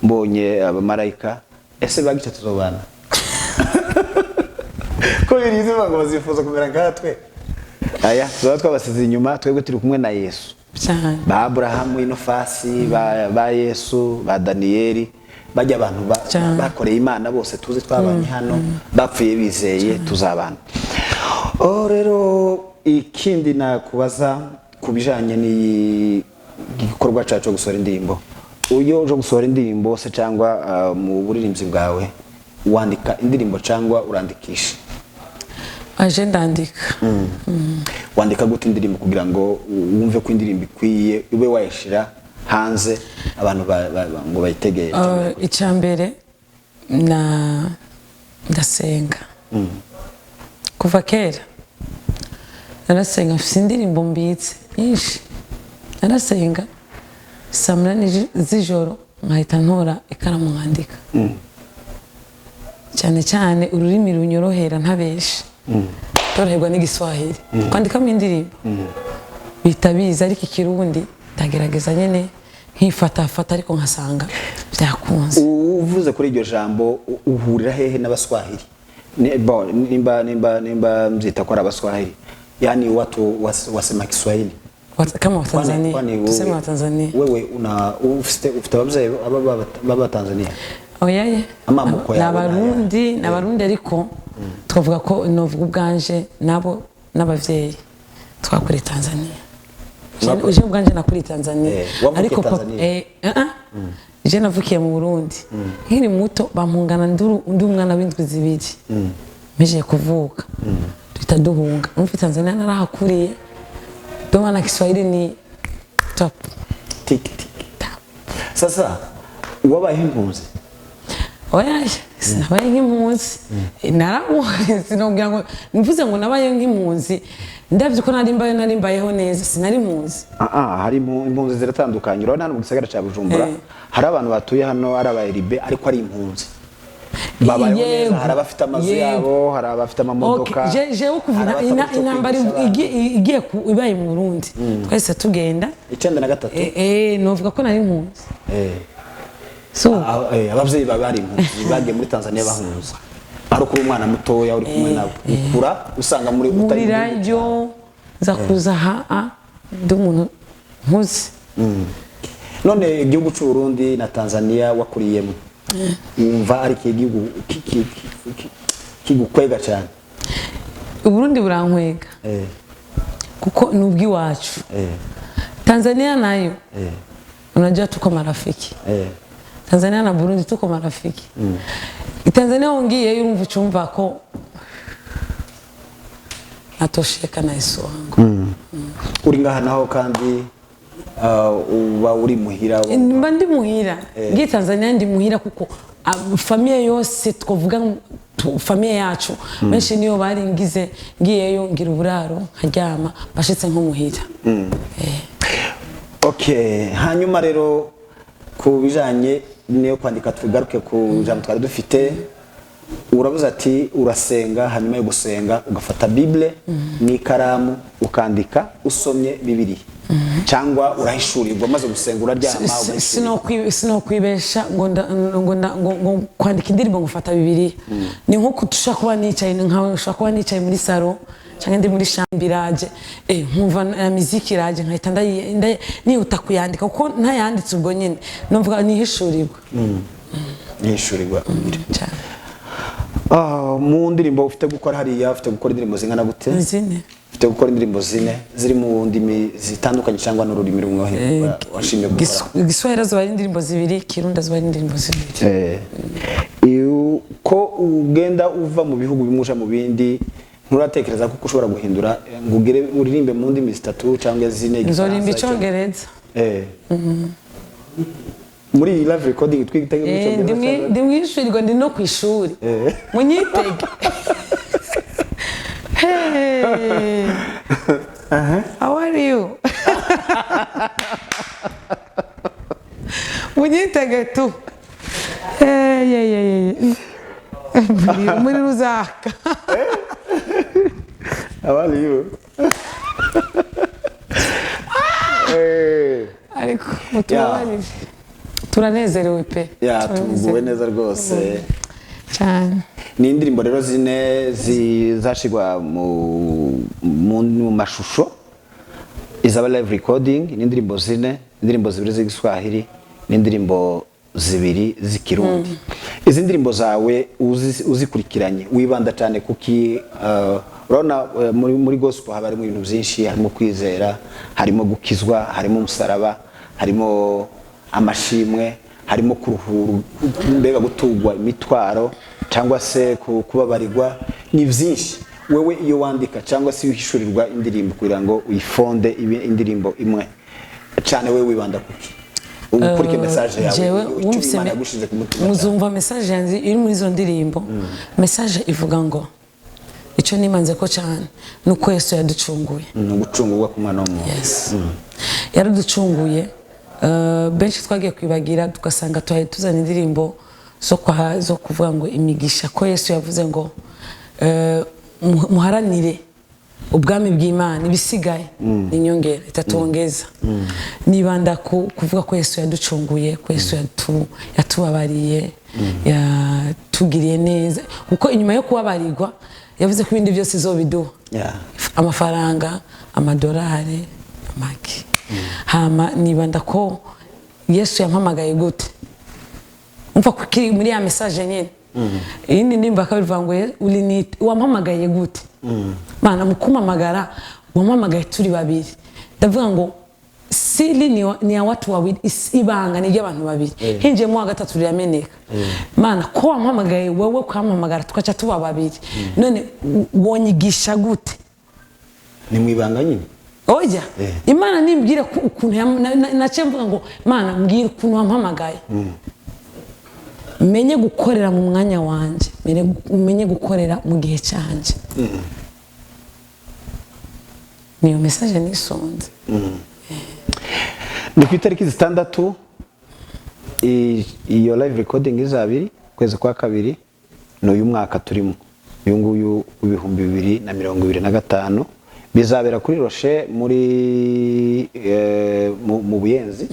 mbonye abamarayika, ese bagice tuzobana?" Ko birizi ngo bazifuza kumera nkatwe, aya tuzaba twabasize inyuma, twebwe turi kumwe na Yesu.
Cyane.
Ba Aburahamu ino fasi, ba Yesu, ba Daniyeli, bajya abantu
Cyane.
bakoreye Imana bose tuzi twabanye hano, bapfuye bizeye, tuzabana. Oh, rero ikindi nakubaza ku bijanye n'igikorwa cyacu cyo gusohora indirimbo, iyo uje gusohora indirimbo se cyangwa mu buririmbyi bwawe, wandika indirimbo cyangwa urandikisha?
Aje ndandika.
Wandika gute indirimbo kugira ngo wumve ko indirimbo ikwiye ube wayishyira hanze abantu ngo bayitegere?
Icya mbere na ndasenga. Kuva kera narasenga, mfite indirimbo mbitse nyinshi. Narasenga saa 8 z'ijoro, nkahita ntora ikaramu nkandika, cyane cyane ururimi runyorohera, ntabeshe, ndoroherwa n'Igiswahili kwandikamo indirimbo, bihita biza. Ariko Ikirundi ndagerageza nyine nkifatafata, ariko nkasanga byakunze.
Uvuze kuri iryo jambo, uhurira hehe n'Abaswahili? Bon, nimba mbyita ko ari Abaswahili, yani watu wasema Kiswahili.
Kama Watanzania.
Kwani wewe-
Tuseme Watanzania.
Wewe una ufite ababyeyi baba Tanzania?
Oya ye.
Amamuko
Ni
yawe ni
Abarundi, ni Abarundi, ariko twavuga ko novuga ubwanje nabo n'abavyeyi twakuriye Tanzania. Je ubwanje nakuriye Tanzania.
Wavukiye
Ariko
Tanzania?
Je navukiye mu Burundi nkiri muto, bampungana ndi umwana w'indwi 2 mpejeje kuvuka, duhita duhunga. Umva, Tanzania narahakuriye, ndio maana Kiswahili ni top.
Tik tik. Sasa wabaye impunzi?
Oya, sinabaye nk'impunzi. Naramuwe, sinubwira ngo mvuze ngo nabaye nk'impunzi. Ndabyo ko nari mbaye, nari mbayeho neza, sinari impunzi.
Hari impunzi ziratandukanye. Urabona hano mu gisagara cya Bujumbura hari abantu batuye hano ari abayeribe, ariko ari impunzi, babayeho neza. Hari abafite amazu yabo, hari abafite amamodoka,
Okay, jewe kuva
hari abafite uburyo
intambara
kwigisha abana.
igiye ibaye mu Burundi, twahise tugenda.
93.
Novuga ko nari impunzi. So
Ababyeyi baba bari impunzi, bagiye muri Tanzania bahunze, ari ukuri umwana mutoya uri kumwe nabo, ukura usanga muri utari mu
muri
gihugu.
Radiyo nza kuza aha ndi umuntu nkuze.
None igihugu cy'u Burundi na Tanzania wakuriyemo, wumva ari ikihe gihugu kigukwega cyane?
Uburundi burankwega kuko ni ubw'iwacu. Tanzania nayo, unajua tuko marafiki. Tanzania na Burundi tuko marafiki. Tanzania ungiyeyo urumva ucumva ko natosheka na Yesu wangu.
Uri ngaha naho kandi uba uri muhira?
Mba ndi muhira. Ngiye Tanzania ndi muhira kuko famille yose twavuga famille yacu benshi niyo bari ngize. Ngiyeyo ngira uburaro, nkaryama, bashitse nko muhira.
Okay, hanyuma rero ku bijanye niyo kwandika, tugaruke ku jambo twari dufite. Urabuze ati urasenga, hanyuma yo gusenga ugafata Bible n'ikaramu ukandika usomye Bibiliya, cyangwa urahishurirwa maze gusenga, uraryama ugahishurirwa?
Sinokwibesha ngo kwandika indirimbo ngo fata Bibiliya. Ni nko dushobora kuba nicaye, nkawe ushobora kuba nicaye muri salon cyangwa ndi muri chambre, iraje, nkumva na miziki iraje, nkahita nihuta kuyandika kuko ntayanditse ubwo nyine numva nihishurirwa.
Nihishurirwa.
Cyane.
Mu ndirimbo ufite gukora hariya, ufite gukora indirimbo zingana gute?
Ni 4.
Ufite gukora indirimbo 4 ziri mu ndimi zitandukanye cyangwa n'ururimi rumwe washimye gukora?
Giswahili azoba ari indirimbo 2, Kirundi azoba ari indirimbo 2.
Ko ugenda uva mu bihugu bimwe uja mu bindi, nturatekereza ko ushobora guhindura ngo ugere uririmbe mu ndimi 3 cyangwa 4?
Nzorimba
Igifaransa,
Icongereza.
Muri iyi live recording twitege mu Cyongereza cyangwa-
Ndi mwishurirwa, ndi no ku ishuri, munyitege. Hey. How are you? Munyitege tu. Hey, yeah, yeah, yeah. Muri ruzaka.
How are you?
Ariko mutubabarire. Turanezerewe pe.
Ya, tuguwe
Turanezerewe.
neza rwose.
Cyane.
Ni indirimbo rero 4 zizashirwa mu mashusho, izaba live recording. Ni indirimbo 4, indirimbo 2 z'Igiswahili n'indirimbo 2 z'Ikirundi. Izi ndirimbo zawe uzikurikiranye wibanda cyane kuki? Urabona muri gospel haba harimo ibintu byinshi, harimo kwizera, harimo gukizwa, harimo umusaraba, harimo amashimwe, harimo kuruhura, mbega gutugwa imitwaro cyangwa se kubabarirwa, ni byinshi. Wewe iyo wandika cyangwa se uhishurirwa indirimbo kugira ngo uyifonde ibe indirimbo imwe cyane, wewe wibanda kuki? Ukurike message yawe,
Jewe
icyo
wumvise
Imana yagushize ku mutima cyane.
Muzumva message yanjye iri muri izo ndirimbo. Message ivuga ngo icyo nimanze ko cyane ni uko Yesu yaducunguye.
Ni ugucungurwa k'umwana w'umuntu.
Yes, yaraducunguye. Benshi twagiye kwibagira, tugasanga tuhaye tuzana indirimbo zo kuvuga ngo imigisha, ko Yesu yavuze ngo muharanire ubwami bw'Imana, ibisigaye ni inyongera itatongeza. Nibanda ku kuvuga ko Yesu yaducunguye, ko Yesu yatubabariye, yatugiriye neza, kuko inyuma yo kubabarirwa yavuze ko ibindi byose izobiduha, amafaranga, amadolari, amaki. Hama nibanda ko Yesu yampamagaye gute, umva ko muri ya message nyine. Iyindi ndirimbo akabivuga ngo wampamagaye gute Mana? Mu kumpamagara wampamagaye turi babiri. Ndavuga ngo siri ni ya watu wawili, ibanga ni ry'abantu babiri, hinjiyemo wa gatatu rirameneka. Mana, ko wampamagaye wowe ukampamagara tugaca tuba babiri, none wonyigisha gute?
Ni mu ibanga nyine.
Oya. Imana nimbwira ko ukuntu naciye mvuga ngo Mana, mbwira ukuntu wampamagaye, menye gukorera mu mwanya wanjye, menye gukorera mu gihe cyanjye. Niyo message nisonze.
Ni ku itariki 6 iyo live recording izabiri, ukwezi kwa kabiri, ni uyu mwaka turimo uyu nguyu w'2025. Bizabera kuri Rocher muri mu Buyenzi.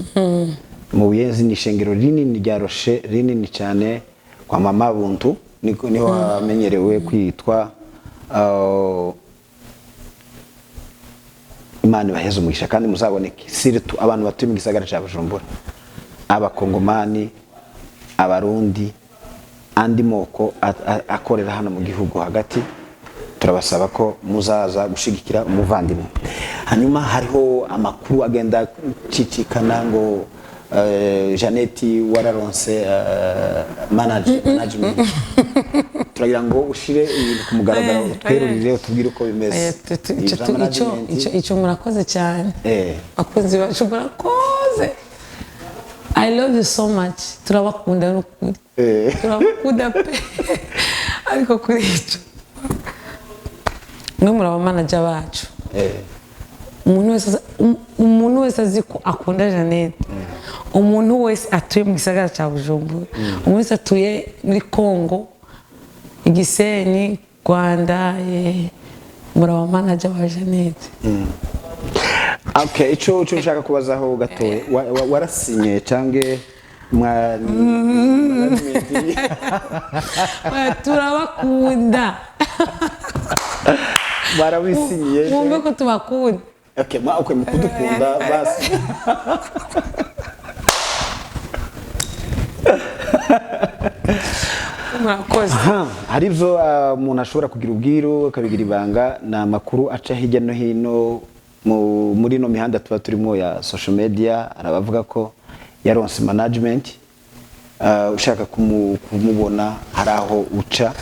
Mu Buyenzi ni ishengero rinini rya Rocher, rinini cyane, kwa Mama Buntu niho hamenyerewe kwitwa. Imana ibaheze umugisha kandi muzaboneke, surtout abantu batuye mu gisagara cya Bujumbura, Abakongomani, Abarundi, andi moko akorera hano mu gihugu hagati. Turabasaba ko muzaza gushigikira umuvandimwe. Hanyuma hariho amakuru agenda cicikana ngo Jeannette wararonse management. Turagira ngo ushire ibintu ku mugaragaro, utwerurire, utubwire uko bimeze. Ibi bya management.
Icyo murakoze cyane. Abakunzi bacu, murakoze, I love you so much. Turabakunda n'ukuri. Turabakunda pe. Ariko kuri icyo, mwe muri abamanager bacu. Umuntu wese azi ko akunda Jeannette, umuntu wese atuye mu gisagara cya Bujumbura, umuntu wese atuye muri Congo, Igisenyi, Rwanda, muri abamanager ba Jeannette.
Okay, ico nshaka kubazaho gatoya, warasinye cange mwa management?
Oya, turabakunda.
Barabisinyiye?
Mwumve ko tubakunda.
Okay, okay, mukudukunda basi.
Murakoze.
Aha, hari ibyo umuntu ashobora kugira ubwiru akabigira ibanga. Ni amakuru aca hirya no hino muri ino mihanda tuba turimo ya social media. Hari abavuga ko yaronse management. Ushaka kumubona hari aho uca,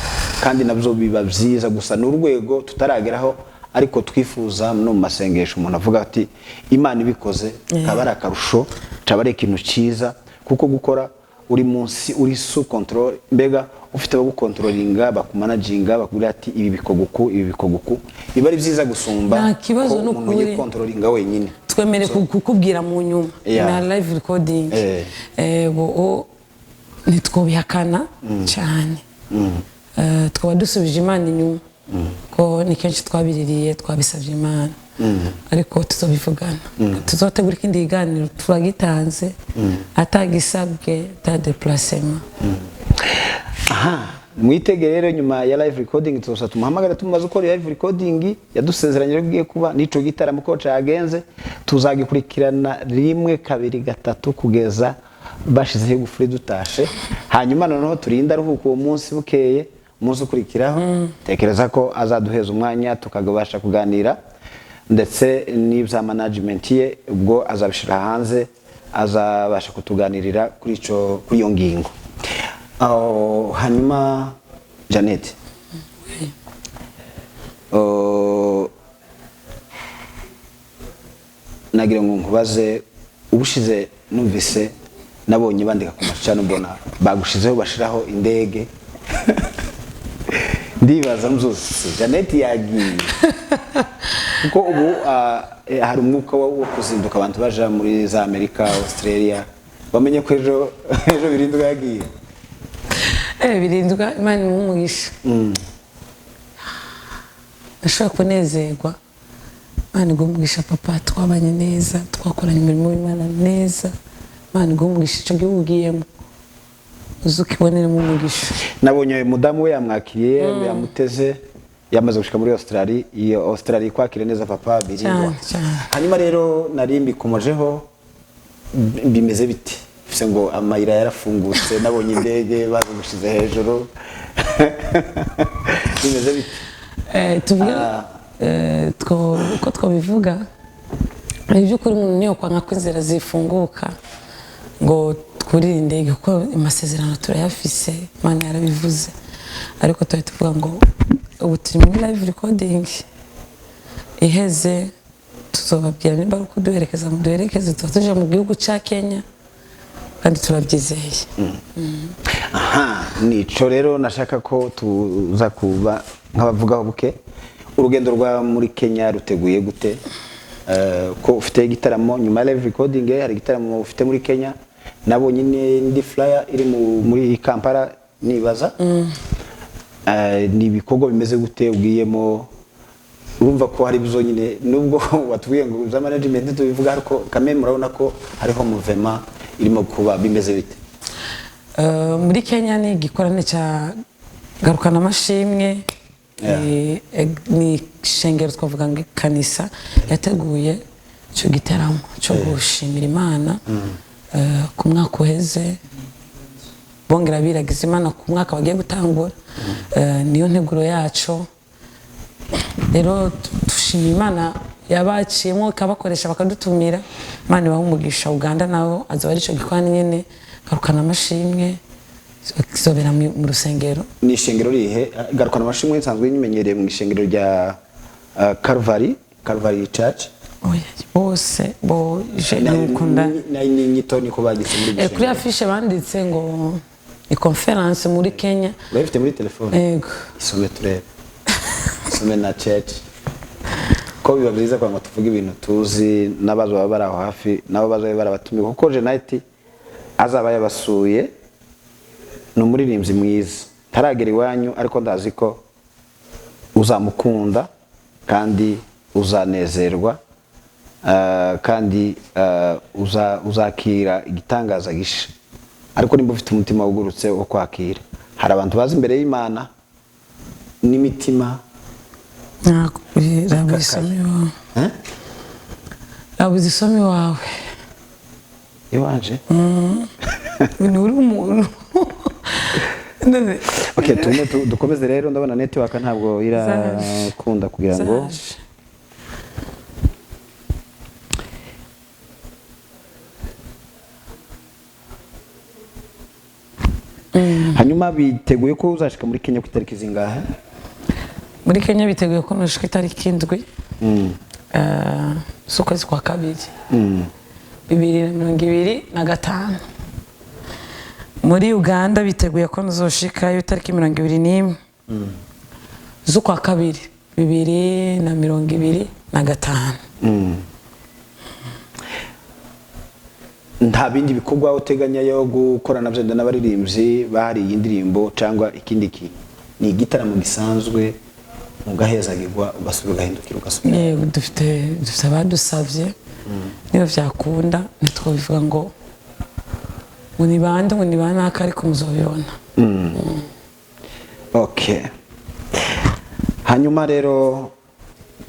kandi nabyo biba byiza. Gusa ni urwego tutarageraho, ariko twifuza no mu masengesho. Umuntu avuga ati Imana ibikoze kaba ari akarusho, caba ari ikintu cyiza, kuko gukora uri munsi, uri sous control, mbega ufite abagukontrolinga, bakumanaginga, bakubwira ati ibi bikorwa uku, ibi bikorwa uku, biba ari byiza gusumba
Nta kibazo
ko umuntu
n'ukuri.
yikontrolinga wenyine.
Twemere kukubwira mu nyuma na live recording. Ntitwobihakana cyane. Twaba dusubije Imana inyuma, ko ni kenshi twabiririye, twabisabye Imana, ariko tuzobivugana, tuzotegura ikindi kiganiro. Turagitanze atagisabwe, ata déplacement.
Aha mwitege rero, nyuma ya live recording tuzosa tumuhamagara, tumubaze uko live recording yadusezeranyije ko igiye kuba n'ico gitaramo ko cagenze. Tuzagikurikirana rimwe, kabiri, gatatu, kugeza bashizeho igufuri dutashe. Hanyuma noneho turinde aruhuka uwo munsi, bukeye umunsi ukurikiraho tekereza ko azaduheza umwanya tukabasha kuganira, ndetse n'ibya management ye ubwo azabishira hanze, azabasha kutuganirira kuri iyo ngingo. Aho, hanyuma Jeannette, nagira ngo nkubaze. Ubushize numvise, nabonye bandika ku macano, mbona bagushizeho, bashiraho indege, ndibaza mzusi Jeannette yagiye, kuko ubu hari umwuka wo kuzinduka, abantu baja muri za Amerika, Australia, bamenye ko ejo Birindwa yagiye.
Birindwa, Imana imuhe umugisha. Ndashobora kunezerwa. Imana iguhe umugisha papa, twabanye neza, twakoranye umurimo w'Imana neza. Imana iguhe umugisha, icyo gihugu ugiyemo uze ukiboneremo umugisha.
Nabonye uyu mudamu we yamwakiriye, yamuteze, yamaze gushika muri Australia. Iyo Australia kwakira neza papa Birindwa.
Cyane, cyane.
Hanyuma rero nari mbikomojeho, bimeze biti bise ngo amayira yarafungutse, nabonye indege bazigushize hejuru, bimeze biti?
Tuvuge uko twabivuga, mu by'ukuri umuntu niyo kwanga ko inzira zifunguka ngo twurire indege, kuko amasezerano turayafise, Imana yarabivuze. Ariko tuba tuvuga ngo ubu turi muri live recording, iheze tuzobabwira nimba ari ukuduherekeza, muduherekeze. Tuba tuje mu gihugu cya Kenya kandi turabyizeye.
Aha nico rero nashaka ko tuza kuba nk'abavugaho buke. Urugendo rwa muri Kenya ruteguye gute? Ko ufite igitaramo nyuma ya live recording, hari igitaramo ufite muri Kenya, nabonye n'indi flyer iri muri Kampala nibaza. Ni ibikorwa bimeze gute ugiyemo? Urumva ko hari ibyo nyine, nubwo watubwiye ngo za management tubivuga, ariko kame murabona ko hariho mouvement irimo kuba. Bimeze bite?
Muri Kenya ni igikorane cya Garukana Amashimwe. Ni ishengero, twavuga ngo ikanisa yateguye icyo gitaramo cyo gushimira Imana ku mwaka uheze, bongera biragiza Imana ku mwaka bagiye gutangura. Niyo nteguro yacu. Rero dushima Imana yabaciyemo ikabakoresha bakadutumira. Imana ibahe umugisha. Uganda nabo azoba ari ico gikorane nyene, garukana amashimwe, kizobera mu rusengero.
Ni ishengero rihe? Garukana amashimwe nsanzwe nyimenyereye mu ishengero rya Calvary Church.
Oya, bose bo je nukunda.
Nayo ni inyito niko bagise muri iryo
Kuri
shengero.
afishe banditse ngo ni conference muri Kenya.
Urayifite muri telefone?
Yego.
Isome turebe, isome na church, ko biba byiza kugira ngo tuvuge ibintu tuzi n'abazo baba bari aho hafi nabo bazabe barabatumiwe, kuko Jenayiti azaba yabasuye. Ni umuririmbyi mwiza, ntaragera iwanyu ariko ndazi ko uzamukunda kandi uzanezerwa, kandi uzakira igitangaza gisha. Ariko nimba ufite umutima wugurutse wo kwakira, hari abantu bazi imbere y'Imana n'imitima.
Raba isome iwawe.
Eh?
Raba isome iwawe.
Iwanje?
Ni uri umuntu. None-
Okay, tugume dukomeze rero. Ndabona network ntabwo irakunda kugira ngo
Zaje.
Hanyuma biteguye ko uzashika muri Kenya ku itariki zingahe?
Muri Kenya biteguye ko nushika itariki 7 z'ukwezi kwa kabiri 2025. Muri Uganda biteguye ko nuzoshikayo itariki 21 z'ukwa kabiri 2025.
Nta bindi bikorwa uteganya yo gukorana byenda n'abaririmbyi bahariye indirimbo cyangwa ikindi kintu? Ni igitaramo gisanzwe mugahezagirwa, ugasubira ugahindukira ugasubira?
Yego, dufite abadusavye. Niba vyakunda ntitwobivuga ngo ni bande, ngo ni banaka, ariko muzobibona.
Okay, hanyuma rero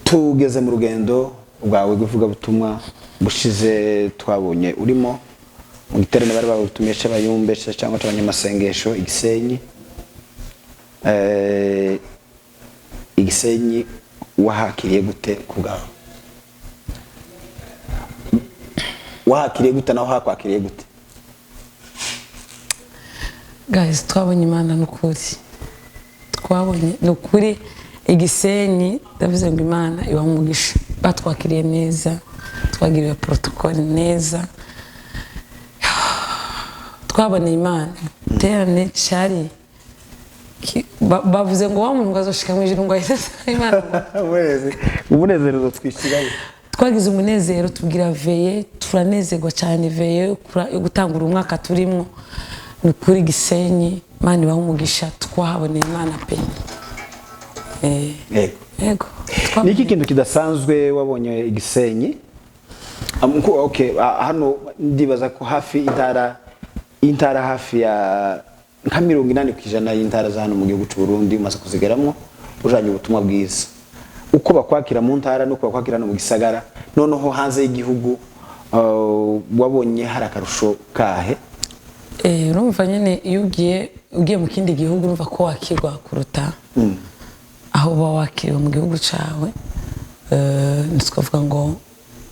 tugeze mu rugendo rwawe rw'ivugabutumwa. Bushize twabonye urimo mu giterane bari bagutumiye c'abayumbe cyangwa c'abanyamasengesho Igisenyi. Igisenyi wahakiriye gute ku bwawe? Wahakiriye gute naho hakwakiriye gute?
Guys, twabonye Imana n'ukuri, twabonye ni ukuri. Igisenyi ndavuze ngo Imana ibahe umugisha, batwakiriye neza, twagiriwe protocole neza, twaboneye Imana. Terane cyari bavuze ngo wa muntu ngo azoshika mu ijuru ngo ahite asaba Imana.
Umunezero twishyirayo.
Twagize umunezero, tubwira veye, turanezerwa cyane veye yo gutangura umwaka turimo. Ni kuri Gisenyi, Imana ibahe umugisha, twahaboneye Imana pe.
Yego.
Yego.
Ni iki kintu kidasanzwe wabonye Igisenyi? Okay, hano ndibaza ko hafi intara hafi ya nka 80% y'intara za hano mu gihugu cy'u Burundi umaze kuzigeramo ujanye ubutumwa bwiza. Uko bakwakira mu ntara nuko bakwakira no mu gisagara, noneho hanze y'igihugu, wabonye hari akarusho kahe?
Urumva nyine iyo ugiye mu kindi gihugu urumva ko wakirwa kuruta aho uba wakiriwe mu gihugu cyawe. Ntitwavuga ngo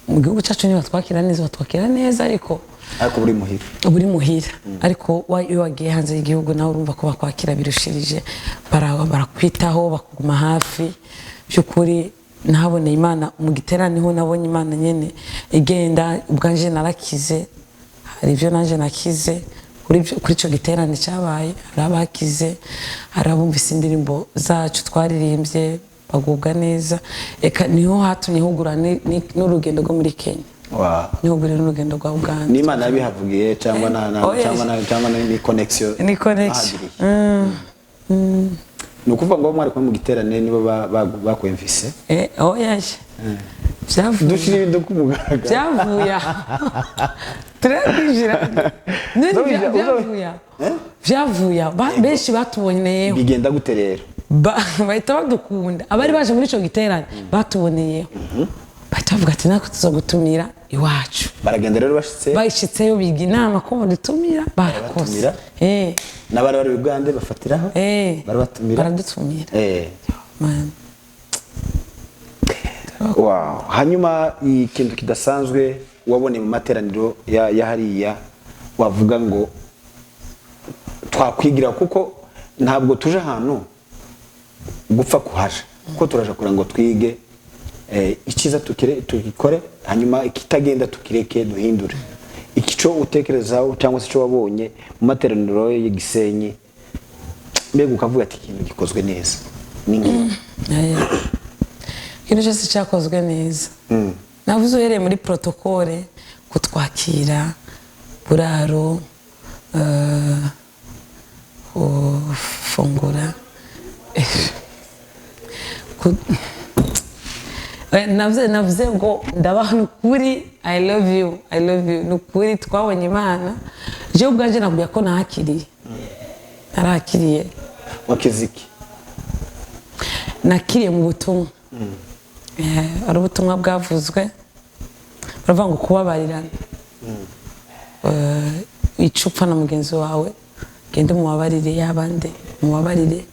mu gihugu cyacu ntibatwakira neza, batwakira neza ariko
ariko buri muhira.
Buri muhira. Ariko iyo wagiye hanze y'igihugu nawe urumva ko bakwakira birushirije, barakwitaho, bakuguma hafi. By'ukuri nahaboneye Imana mu giterane, niho nabonye Imana nyene igenda. Ubwanje narakize, hari ibyo nanje nakize kuri ico giterane cyabaye. Hari abakize, hari abumvise indirimbo zacu twaririmbye bagubwa neza. Eka niho hatumye hugura n'urugendo rwo muri Kenya, niho hugura n'urugendo rwa Uganda.
Ni Imana yabihavugiye cyangwa na
Oh, yes.
cyangwa ni connection?
Ni connection.
Bahagiriye. Ni ukuvuga ngo mwari kumwe mu giterane nibo bakwemvise?
Oh yes. Byavuye.
Dushyira ibintu ku mugaragaro.
Byavuye aha. Turakwinjira. None byavuye aha. Byavuye aha. Benshi batuboneyeho.
Bigenda gute rero?
Bahita badukunda. Abari baje muri ico giterane batuboneyeho. Bahita bavuga ati natwe tuzagutumira iwacu.
Baragenda rero bashitse.
Bashitseyo biga inama ko badutumira, barakoze.
Barabatumira. N'abari bari Uganda bafatiraho. Barabatumira.
Baradutumira. Man.
Wow. Hanyuma ikintu kidasanzwe wabonye mu materaniro ya hariya wavuga ngo twakwigira, kuko ntabwo tuje ahantu gupfa kuhaja, kuko turaja kugira ngo twige, icyiza tugikore, hanyuma ikitagenda tukireke, duhindure. Ikico utekerezaho cyangwa se icyo wabonye mu materaniro y'igisenyi, mbega ukavuga ati ikintu gikozwe neza ni nk'iki?
Aya. Ikintu cyose cyakozwe neza, navuze uhereye muri protocole, kutwakira, buraro, gufungura. Navuze ngo ndabaha, ni ukuri, I love you, I love you, ni ukuri twabonye Imana. Jewe ubwanjye nakubwira ko nakiriye, narakiriye.
Wakize iki?
Nakiriye mu butumwa. Ari ubutumwa bwavuzwe, baravuga ngo kubabarirana. Ico upfa na mugenzi wawe, genda umubabarire, yabande umubabarire.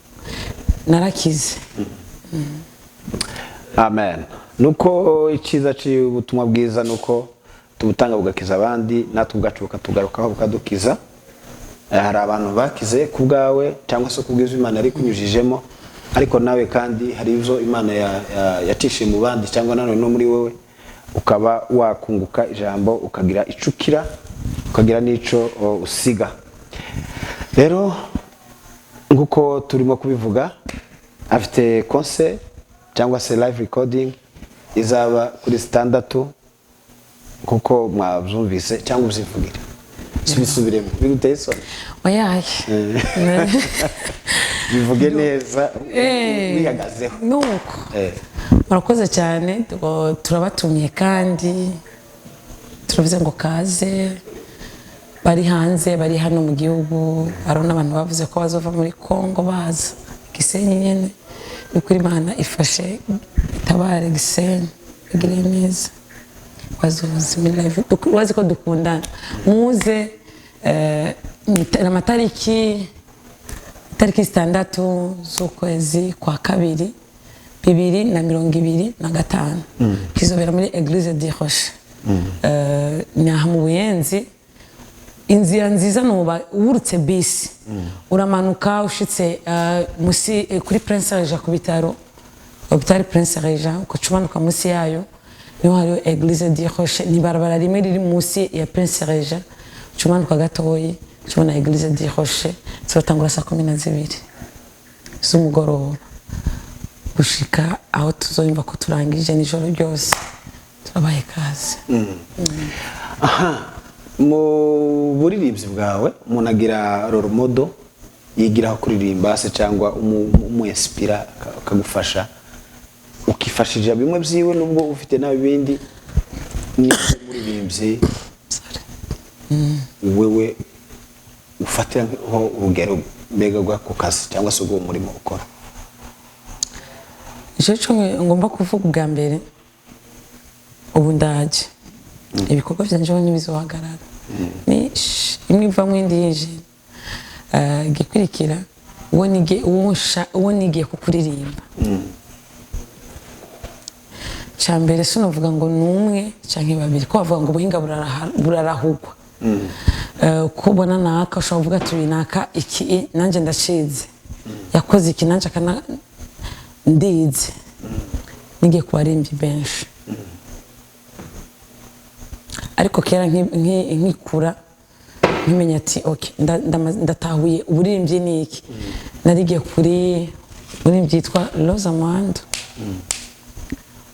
Narakize.
Amen. Nuko icyiza cy'ubutumwa bwiza nuko tubutanga bugakiza abandi, natwe ubwacu bukatugarukaho bukadukiza. Hari abantu bakize ku bwawe cyangwa se ku bw'ibyo Imana yari kunyujijemo, ariko nawe kandi hari ibyo Imana yacishije mu bandi cyangwa nanone no muri wowe, ukaba wakunguka ijambo, ukagira icyo ukira, ukagira n'icyo usiga. Rero nk'uko turimo kubivuga, afite concert cyangwa se live recording izaba kuri 6, kuko mwabyumvise cyangwa ubyivugire, subisubiremo, biguteye isoni?
Oyaye.
Bivuge neza wihagazeho.
Nuko murakoze cyane. Turabatumiye kandi turavuze ngo kaze, bari hanze, bari hano mu gihugu. Hari n'abantu bavuze ko bazova muri Kongo baza Gisenyi nyene. Ni kuri Imana ifashe, itabare Gisenyi, igire neza. Bazoza muri live, bazi ko dukundana, muze. Amatariki, itariki 6 z'ukwezi kwa kabiri 2025, kizobera muri Eglise de Roche. Ni aha mu Buyenzi. Inzira nziza nuba wurutse bisi, uramanuka ushitse musi kuri Prince Regent, ku bitaro, Hôpital Prince Regent, ugaca umanuka munsi yayo, niho hariho Eglise de Roche. Ni barabara rimwe riri munsi ya Prince Regent, uca umanuka gatoyi uca ubona Eglise de Roche. Tuzatangura saa 12 z'umugoroba gushika aho tuzoyumva ko turangije, nijoro ryose. Turabaye kaze.
Aha mu buririmbyi bwawe, umuntu agira role model yigiraho kuririmba se, cyangwa umu inspira akagufasha, ukifashisha bimwe byiwe nubwo ufite nawe ibindi, ni umuririmbyi
Sorry.
wewe ufatiraho urugero mbega rw'ako kazi cyangwa se ubwo murimo ukora?
Icyo cyo ngomba kuvuga ubwa mbere, ubu ndaje ibikorwa byanjye ntibizohagarara, ni imwe ivamo indi yinjira. Igikurikira, uwo nigiye kukuririmba cya mbere, sinavuga ngo ni umwe cyangwa babiri, ko bavuga ngo ubuhinga burarahugwa. Ko ubona naka, ushobora kuvuga ati uyu naka iki nanjye ndacize, yakoze iki nanjye akana ndize. Nigiye ku baririmbyi benshi, ariko kera nkikura nkimenya ati ok, ndatahuye uburirimbyi ni iki, narigiye kuri umuririmbyi yitwa Rosa Muhando.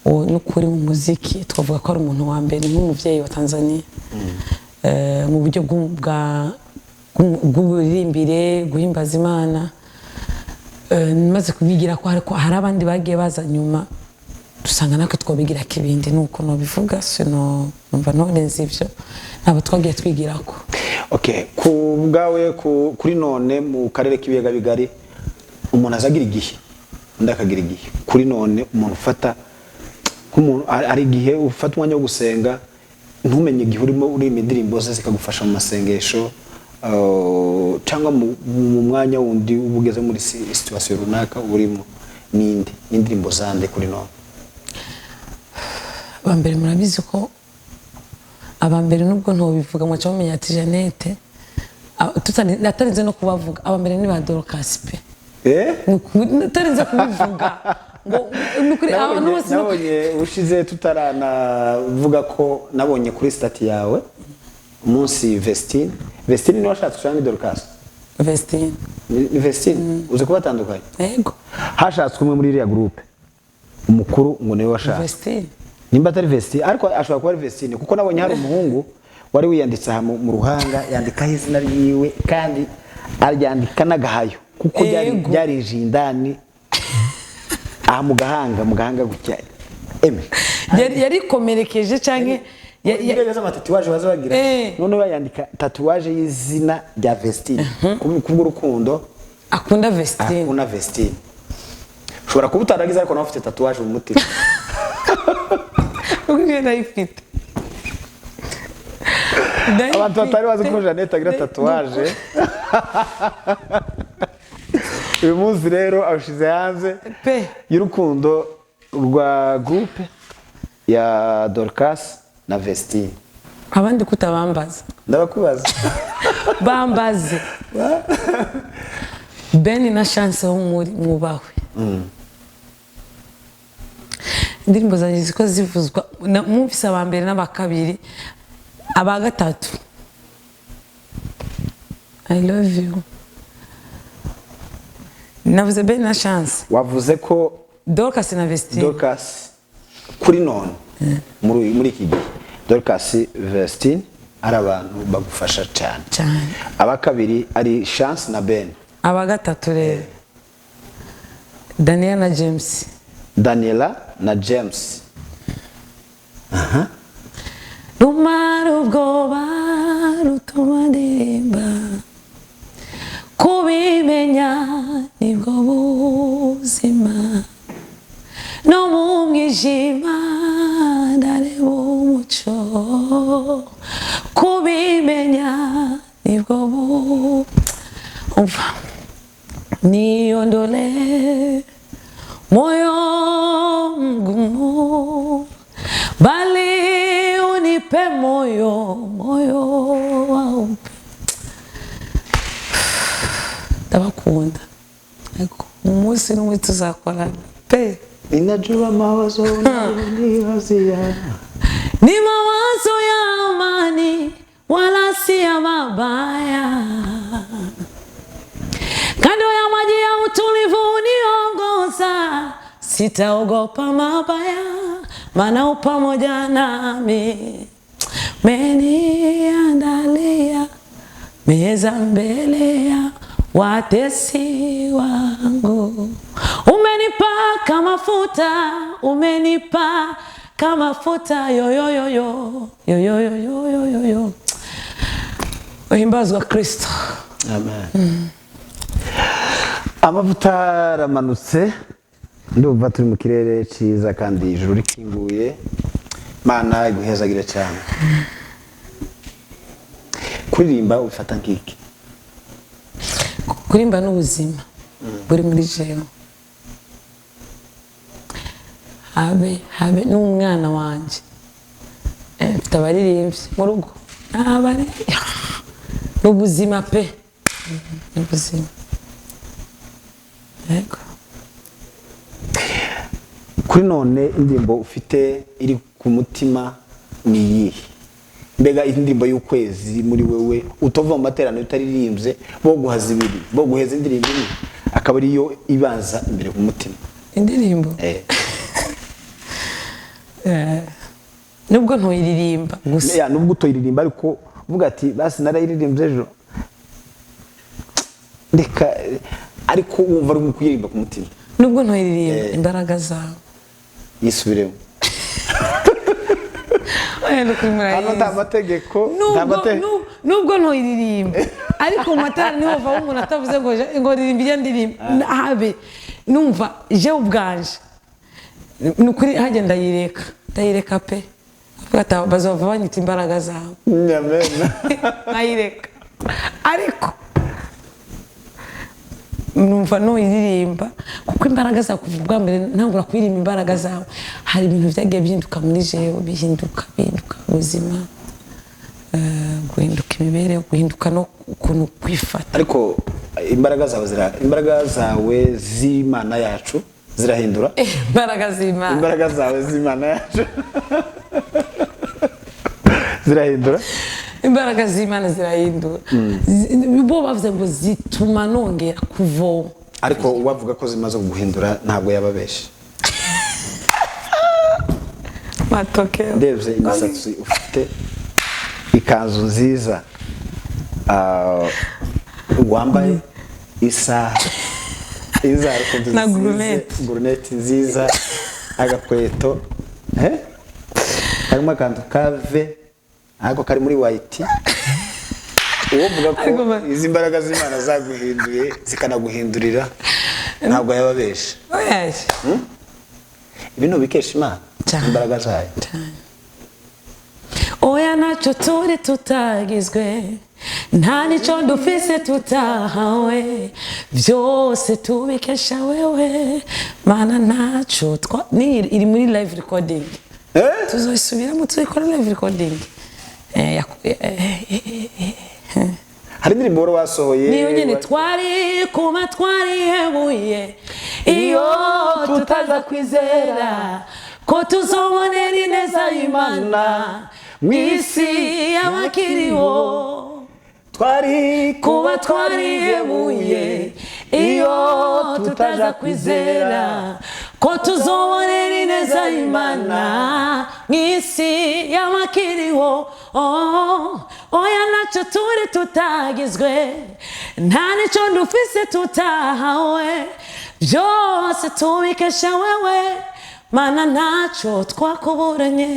Uwo n'ukuri mu muziki twavuga ko ari umuntu wa mbere, nk'umubyeyi wa Tanzania. Mu buryo bw'uburirimbire, guhimbaza Imana. Maze kubigira ko hari abandi bagiye baza nyuma, dusanga natwe twobigira ko ibindi. Nuko nobivuga, sino numva ntorenze ibyo, ntabwo twagiye twigira ko.
Okay, ku bwawe, kuri none mu karere k'ibiyaga bigari, umuntu azagira igihe, undi akagira igihe. Kuri none umuntu ufata nk'umuntu hari igihe ufata umwanya wo gusenga, ntumenye igihe urimo uririmba indirimbo ze zikagufasha mu masengesho, cyangwa mu mwanya wundi uba ugeze muri situation runaka uba urimo, n'indi n'indirimbo zande kuri none?
Aba mbere murabizi ko aba mbere, nubwo ntobivuga mwaca mumenya ati Jeannette, atarinze no kubavuga, aba mbere ni ba Dorcas pe. Natarinze kubivuga ngo ni ukuri abantu bose
Nabonye ushize tutaranavuga ko nabonye kuri status yawe umunsi Vestine niwe washatse cyangwa ni Dorcas?
Vestine.
Ni Vestine, uzi kubatandukanye?
Yego.
Hashatswe umwe muri iriya groupe, umukuru ngo niwe washatse.
Vestine.
Nimba atari Vestine, ariko ashobora kuba ari Vestine, kuko nabonye hari umuhungu wari wiyanditse aha mu ruhanga, yandikaho izina ryiwe kandi aryandika n'agahayo kuko byari byarije indani aha mu gahanga gutya eme.
Yarikomerekeje canke
Inzego z'ama tatouage baza bagira. Noneho bayandika tatouage y'izina rya Vestine kubw'urukundo
akunda Vestine.
Akunda Vestine. Ushobora kuba utaragize, ariko nawe ufite tatouage mu mutima.
Kuko iyo ndayifite.
Abantu batari bazi ko Jeannette agira tatouage, uyu munsi rero awushize hanze
pe
y'urukundo rwa groupe ya Dorcas na Vestine.
Abandi kutabambaza?
Ndabakubaza.
Bambaze Ben na Chance ho muri mwubahwe. Indirimbo zanjye ziko zivuzwa mwumvise aba mbere n'aba kabiri, aba gatatu. I love you. Navuze Ben na Chance.
Wavuze ko
Dorcas na Vestine.
Dorcas kuri none muri iki gihe, Dorcas, Vestine ari abantu bagufasha cyane.
Cyane.
Aba kabiri ari Chance na Ben.
Aba gatatu rero, Daniel na James.
Daniela na James.
Rumara ubwoba rutuma ndirimba, kubimenya nibwo buzima, no mu mwijima ndareba umuco, kubimenya nibwo bu umva niondole moyo mgumu, bali unipe moyo waupe. Ndabakunda, ariko umunsi n'umwe tuzakorana pe.
Ninajua mawazo unayoniwazia.
Ni mawazo ya amani, wala si ya mabaya, kando ya maji ya utulivu uniongoza, sitaogopa mabaya, maana u pamoja nami. Meniandalia meza mbele ya watesi wangu, umenipaka mafuta, umenipaka mafuta, yoyoyoyo yoyoyoyoyoyo. Uhimbazwa Kristo.
Amen. Amavuta aramanutse, ndumva turi mu kirere cyiza kandi ijuru rikinguye. Mana iguhezagire cyane. Kuririmba ufata nk'iki?
Kurimba n'ubuzima buri muri jewe, habe n'umwana wanje. Mfite abaririmbyi mu rugo. Ni ubuzima pe, ni ubuzima, yego.
Kuri none indirimbo ufite iri ku mutima ni iyihe? Mbega indirimbo y'ukwezi muri wewe utova mu materaniro utaririmbye, bo guhaza ibiri, bo guheza indirimbo imwe akaba ariyo ibanza imbere ku mutima?
Indirimbo?
Eh.
Nubwo ntuyiririmba gusa.
Ya, nubwo utoyiririmba, ariko uvuga ati basi narayiririmbye ejo reka, ariko wumva ari kuyiririmba ku mutima.
Nubwo ntuyiririmba, imbaraga zawe.
Yisubiremo.
Oya, ni ukuri
Hano
murayizi.
nta mategeko, nta
Nubwo
mategeko.
Nubwo ntuyiririmba, ariko mu matara niho vamo umuntu atavuze ngo ririmba ijya ndirimba, habe numva je ubwanje, ni ukuri hajya ndayireka, ndayireka pe. Avuga ati bazava banyita imbaraga zawe.
Amen.
Nkayireka, ariko numva nuyiririmba kuko Kuko imbaraga zawe, kuva ubwa mbere ntangura kuririmba imbaraga zawe, hari ibintu byagiye bihinduka muri jewe, bihinduka, bihinduka ubuzima, guhinduka imibereho, guhinduka no ukuntu kwifata.
Ariko imbaraga zawe z'Imana yacu zirahindura.
Imbaraga z'Imana.
Imbaraga zawe z'Imana yacu zirahindura.
Imbaraga z'Imana zirahindura. Bo bavuze ngo zituma nongera kuvoma.
Ariko uwavuga ko zimaze kuguhindura ntabwo yababeshe.
Matokeo.
Ndebye imisatsi ufite, ikanzu nziza, wambaye isaha, inzara ukuntu
Na
zisize,
gourmette.
gourmette nziza, agakweto, karimo akantu ka V ariko kari muri white, uwo uvuga ko
Ariko
izi mbaraga z'Imana zaguhinduye zikanaguhindurira ntabwo yababeshe.
Oya.
Ibi ntubikesha Imana?
Cyane.
Imbaraga zayo.
Oya, ntacyo turi tutagizwe, nta n'icyo dufise tutahawe, byose tubikesha wewe Mana. Ntacyo ni iri muri live recording. Tuzoyisubiramo, tuzikora live recording.
Hari indirimbo wari wasohoye.
Niyo nyine, twari kuba twarihebuye iyo tutaza kwizera ko tuzobonera ineza y'Imana mu isi y'abakiriho.
Twari
Kuba twarihebuye iyo tutaza kwizera ko tuzobonera ineza y'Imana mu isi y'abakiriho. Oh, oya, ntacyo turi tutagizwe, nta n'icyo dufise tutahawe, byose tubikesha wewe Mana, ntacyo twakuburanye.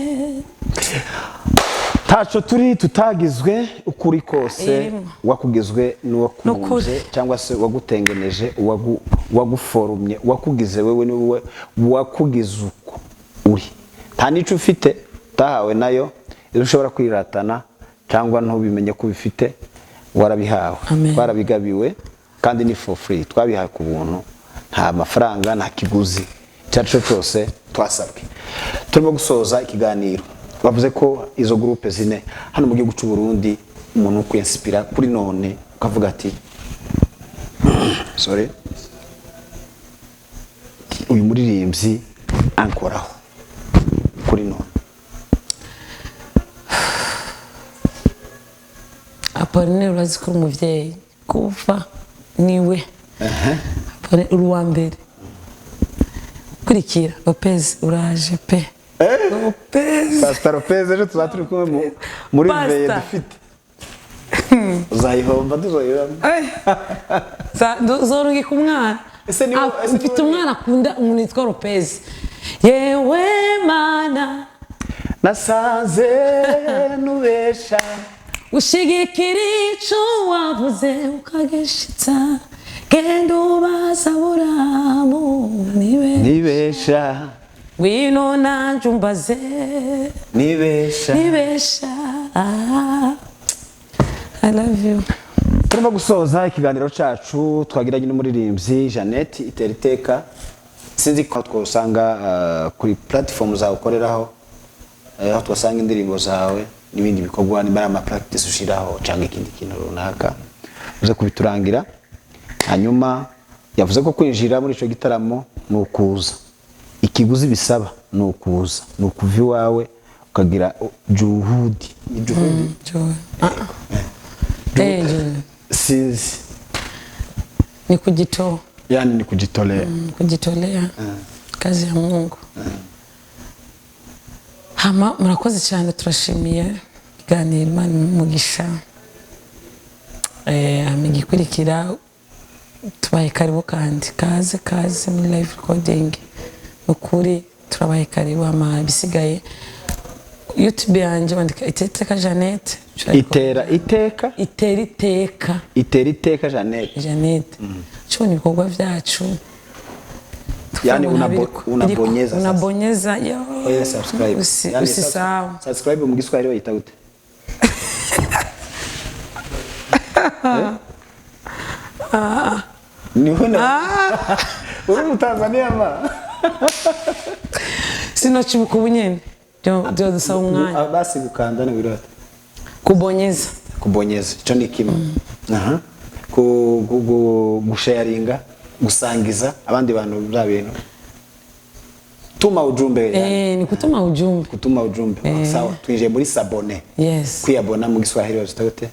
Ntacyo turi tutagizwe, ukuri kose.
Irimo.
Wakugizwe n'uwakunze
Nukuri.
cyangwa se wagutengeneje, waguforumye, wakugize wewe, ni wowe wakugize uko uri. Nta n'icyo ufite utahawe nayo. Iyo ushobora kwiratana cyangwa ntubimenye ko ubifite, warabihawe.
Amen.
Twarabigabiwe kandi ni for free, twabihawe ku buntu, nta mafaranga, nta kiguzi icyo ari cyo cyose twasabwe. Turimo gusoza ikiganiro. Bavuze ko izo groupe zine hano mu gihugu cy'u Burundi, umuntu ukwinspira kuri none ukavuga ati, sorry, uyu muririmbyi ankoraho kuri none.
Apollinaire, urazi ko uri umubyeyi kuva niwe. Apollinaire, uri uwa mbere. Kurikira Lopez, uraje pe, Lopez.
Pastor Lopez, ejo tuzaba turi kumwe muri
Pastor.
veillée dufite, uzayihomba, tuzoyibamo.
Zorungika umwana.
Ese
Mfite
niwe-
umwana akunda umuntu witwa Lopez. Yewe Mana,
nasanze nubesha.
Ushigikira ico wavuze ukagishitsa, genda ubaza Aburamu nibe.
Nibesha.
Ngwino nanje umbaze.
Nibesha.
Nibesha. I love you.
Turimo gusoza ikiganiro cyacu twagiranye n'umuririmbyi Jeannette Itera Iteka. Sinzi ko twasanga kuri platform zawe ukoreraho, aho twasanga indirimbo zawe n'ibindi bikorwa, nimba ari ama practice ushiraho cyangwa ikindi kintu runaka, uze kubiturangira. Hanyuma yavuze ko kwinjira muri icyo gitaramo ni ukuza, ikiguzi bisaba ni ukuza, ni ukuva iwawe ukagira juhudi. Ni juhudi?
Joy. Ah, ah. Joy.
Sinzi.
Ni kujitoa.
Yani ni kujitolea.
Kujitolea kazi ya Mungu. Hama murakoze cyane, turashimiye ikiganiro, Imana umugisha. Hama igikurikira, tubaye karibu kandi kaze kaze muri live recording, ni ukuri turabaye karibu. Hama ibisigaye, YouTube yanjye wandika Iteka Jeannette.
Itera Iteka.
Itera Iteka.
Itera Iteka Jeannette.
Jeannette, tubona ibikorwa byacu.
Yani
Tukabona
unabonyeza sasa.
Unabonyeza yo.
Oya, subscribe. Yani
Usisahau.
Subscribe mu Giswahili bayita gute? Eh? Niho na Uri Umutanzania ma?
Sinokibuka ubu nyene. Byodusaba umwanya.
Basi gukanda ni birota.
Kubonyeza.
Kubonyeza, ico ni kimwe. Aha, gusharinga, gusangiza abandi bantu bya bintu, tuma ujumbe yani.
Eh, ni kutuma ujumbe.
Kutuma ujumbe, sawa. Twinjiye muri s'abonner.
Yes.
Kwiyabona mu Giswahili bazita gute?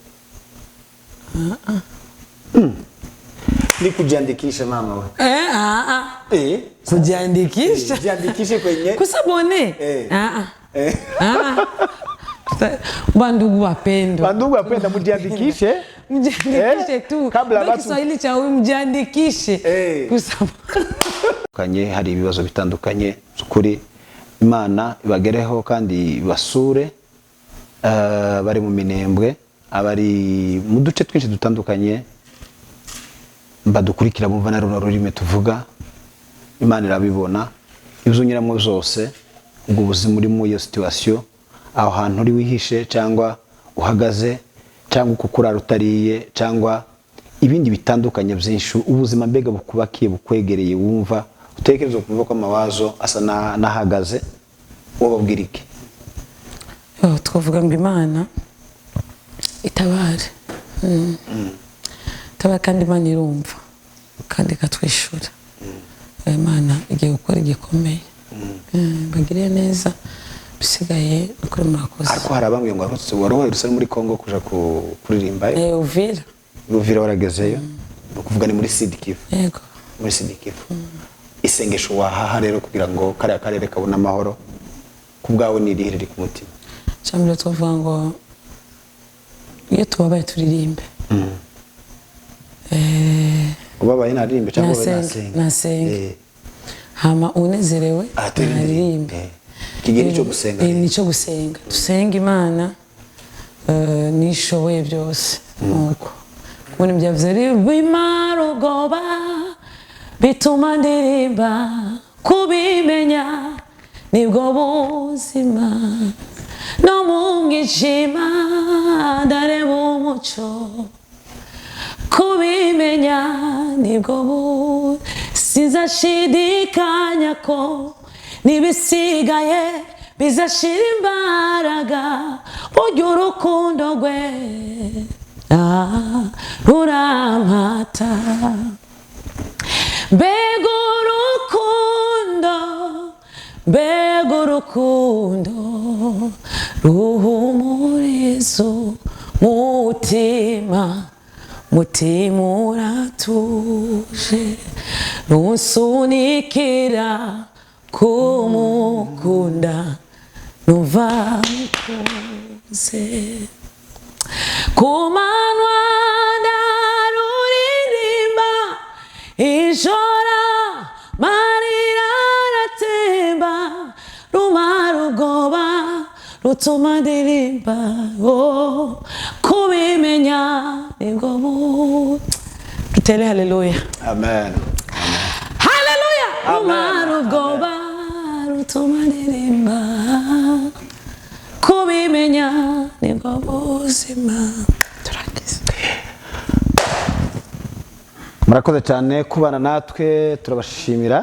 Ni kujiandikisha, mama we.
Eh, ah, ah.
Eh.
Kujiandikisha.
Eh, jiandikishe kwenye
Kus'abonner.
Eh.
Ah, ah.
Eh.
Ah. Bandugu wapendwa.
Bandugu wapenda, mujiandikishe.
Mjiandikishe
Eh,
tu.
kabla
Ndio Kiswahili cha huyu, mjiandikishe.
Eh. Kanye hari ibibazo bitandukanye by'ukuri, Imana ibagereho kandi ibasure. Bari mu Minembwe, abari mu duce twinshi dutandukanye badukurikira, bumva na runo rurimi tuvuga, Imana irabibona ibyo unyuramo byose, ubwo buzima urimo, iyo situation, aho hantu uri wihishe cyangwa uhagaze cyangwa uko kurara utariye cyangwa ibindi bitandukanye byinshi, ubuzima mbega bukubakiye, bukwegereye, wumva utekereza kumva ko amawazo asa n'ahagaze, wowe babwira iki?
Oh, twavuga ngo Imana itabare. Itabare, kandi Imana irumva kandi ikatwishyura. Imana igiye gukora igikomeye. Bagiriye neza, bisigaye ukuri, murakoze.
Ariko hari abambwiye ngo wari uherutse muri Congo kuja kuririmba.
Eh, Uvira.
Uvira waragezeyo, ni ukuvuga ni muri Sud Kivu?
Yego.
Muri Sud Kivu. Isengesho wahaha rero kugira ngo kariya karere kabone amahoro, ku bwawe ni irihe riri ku mutima?
Cyambere twavuga ngo iyo tubabaye turirimbe.
Ubabaye naririmbe cyangwa ubabaye
Nasenge,
nasenge?
Nasenge. Hama unezerewe
Atere indirimbo.
naririmbe.
Iki gihe ni icyo gusenga.
Eh, ni icyo gusenga, dusenga Imana nishoboye byose. Nuko kubona ibyavuze bimara ubwoba, bituma ndirimba, kubimenya nibwo buzima. No mu mwijima ndareba umuco, kubimenya nibwo bu sinzashidikanya ko n'ibisigaye bizashira imbaraga. Burya urukundo rwe rurampata. Mbega urukundo, mbega urukundo ruhumuriza umutima, mutima uratuje, runsunikira kumukunda, numva mukunze. Ku manywa ndaruririmba, ijoro marira aratemba, rumara ubwoba, rutuma ndirimba. Oh, kubimenya nibwo bu dutere haleluya.
Amen.
Haleluya.
Amen.
Rumara ubwoba, rutuma ndirimba, kubimenya nibwo buzima. Turangiza.
Murakoze cyane kubana natwe, turabashimira.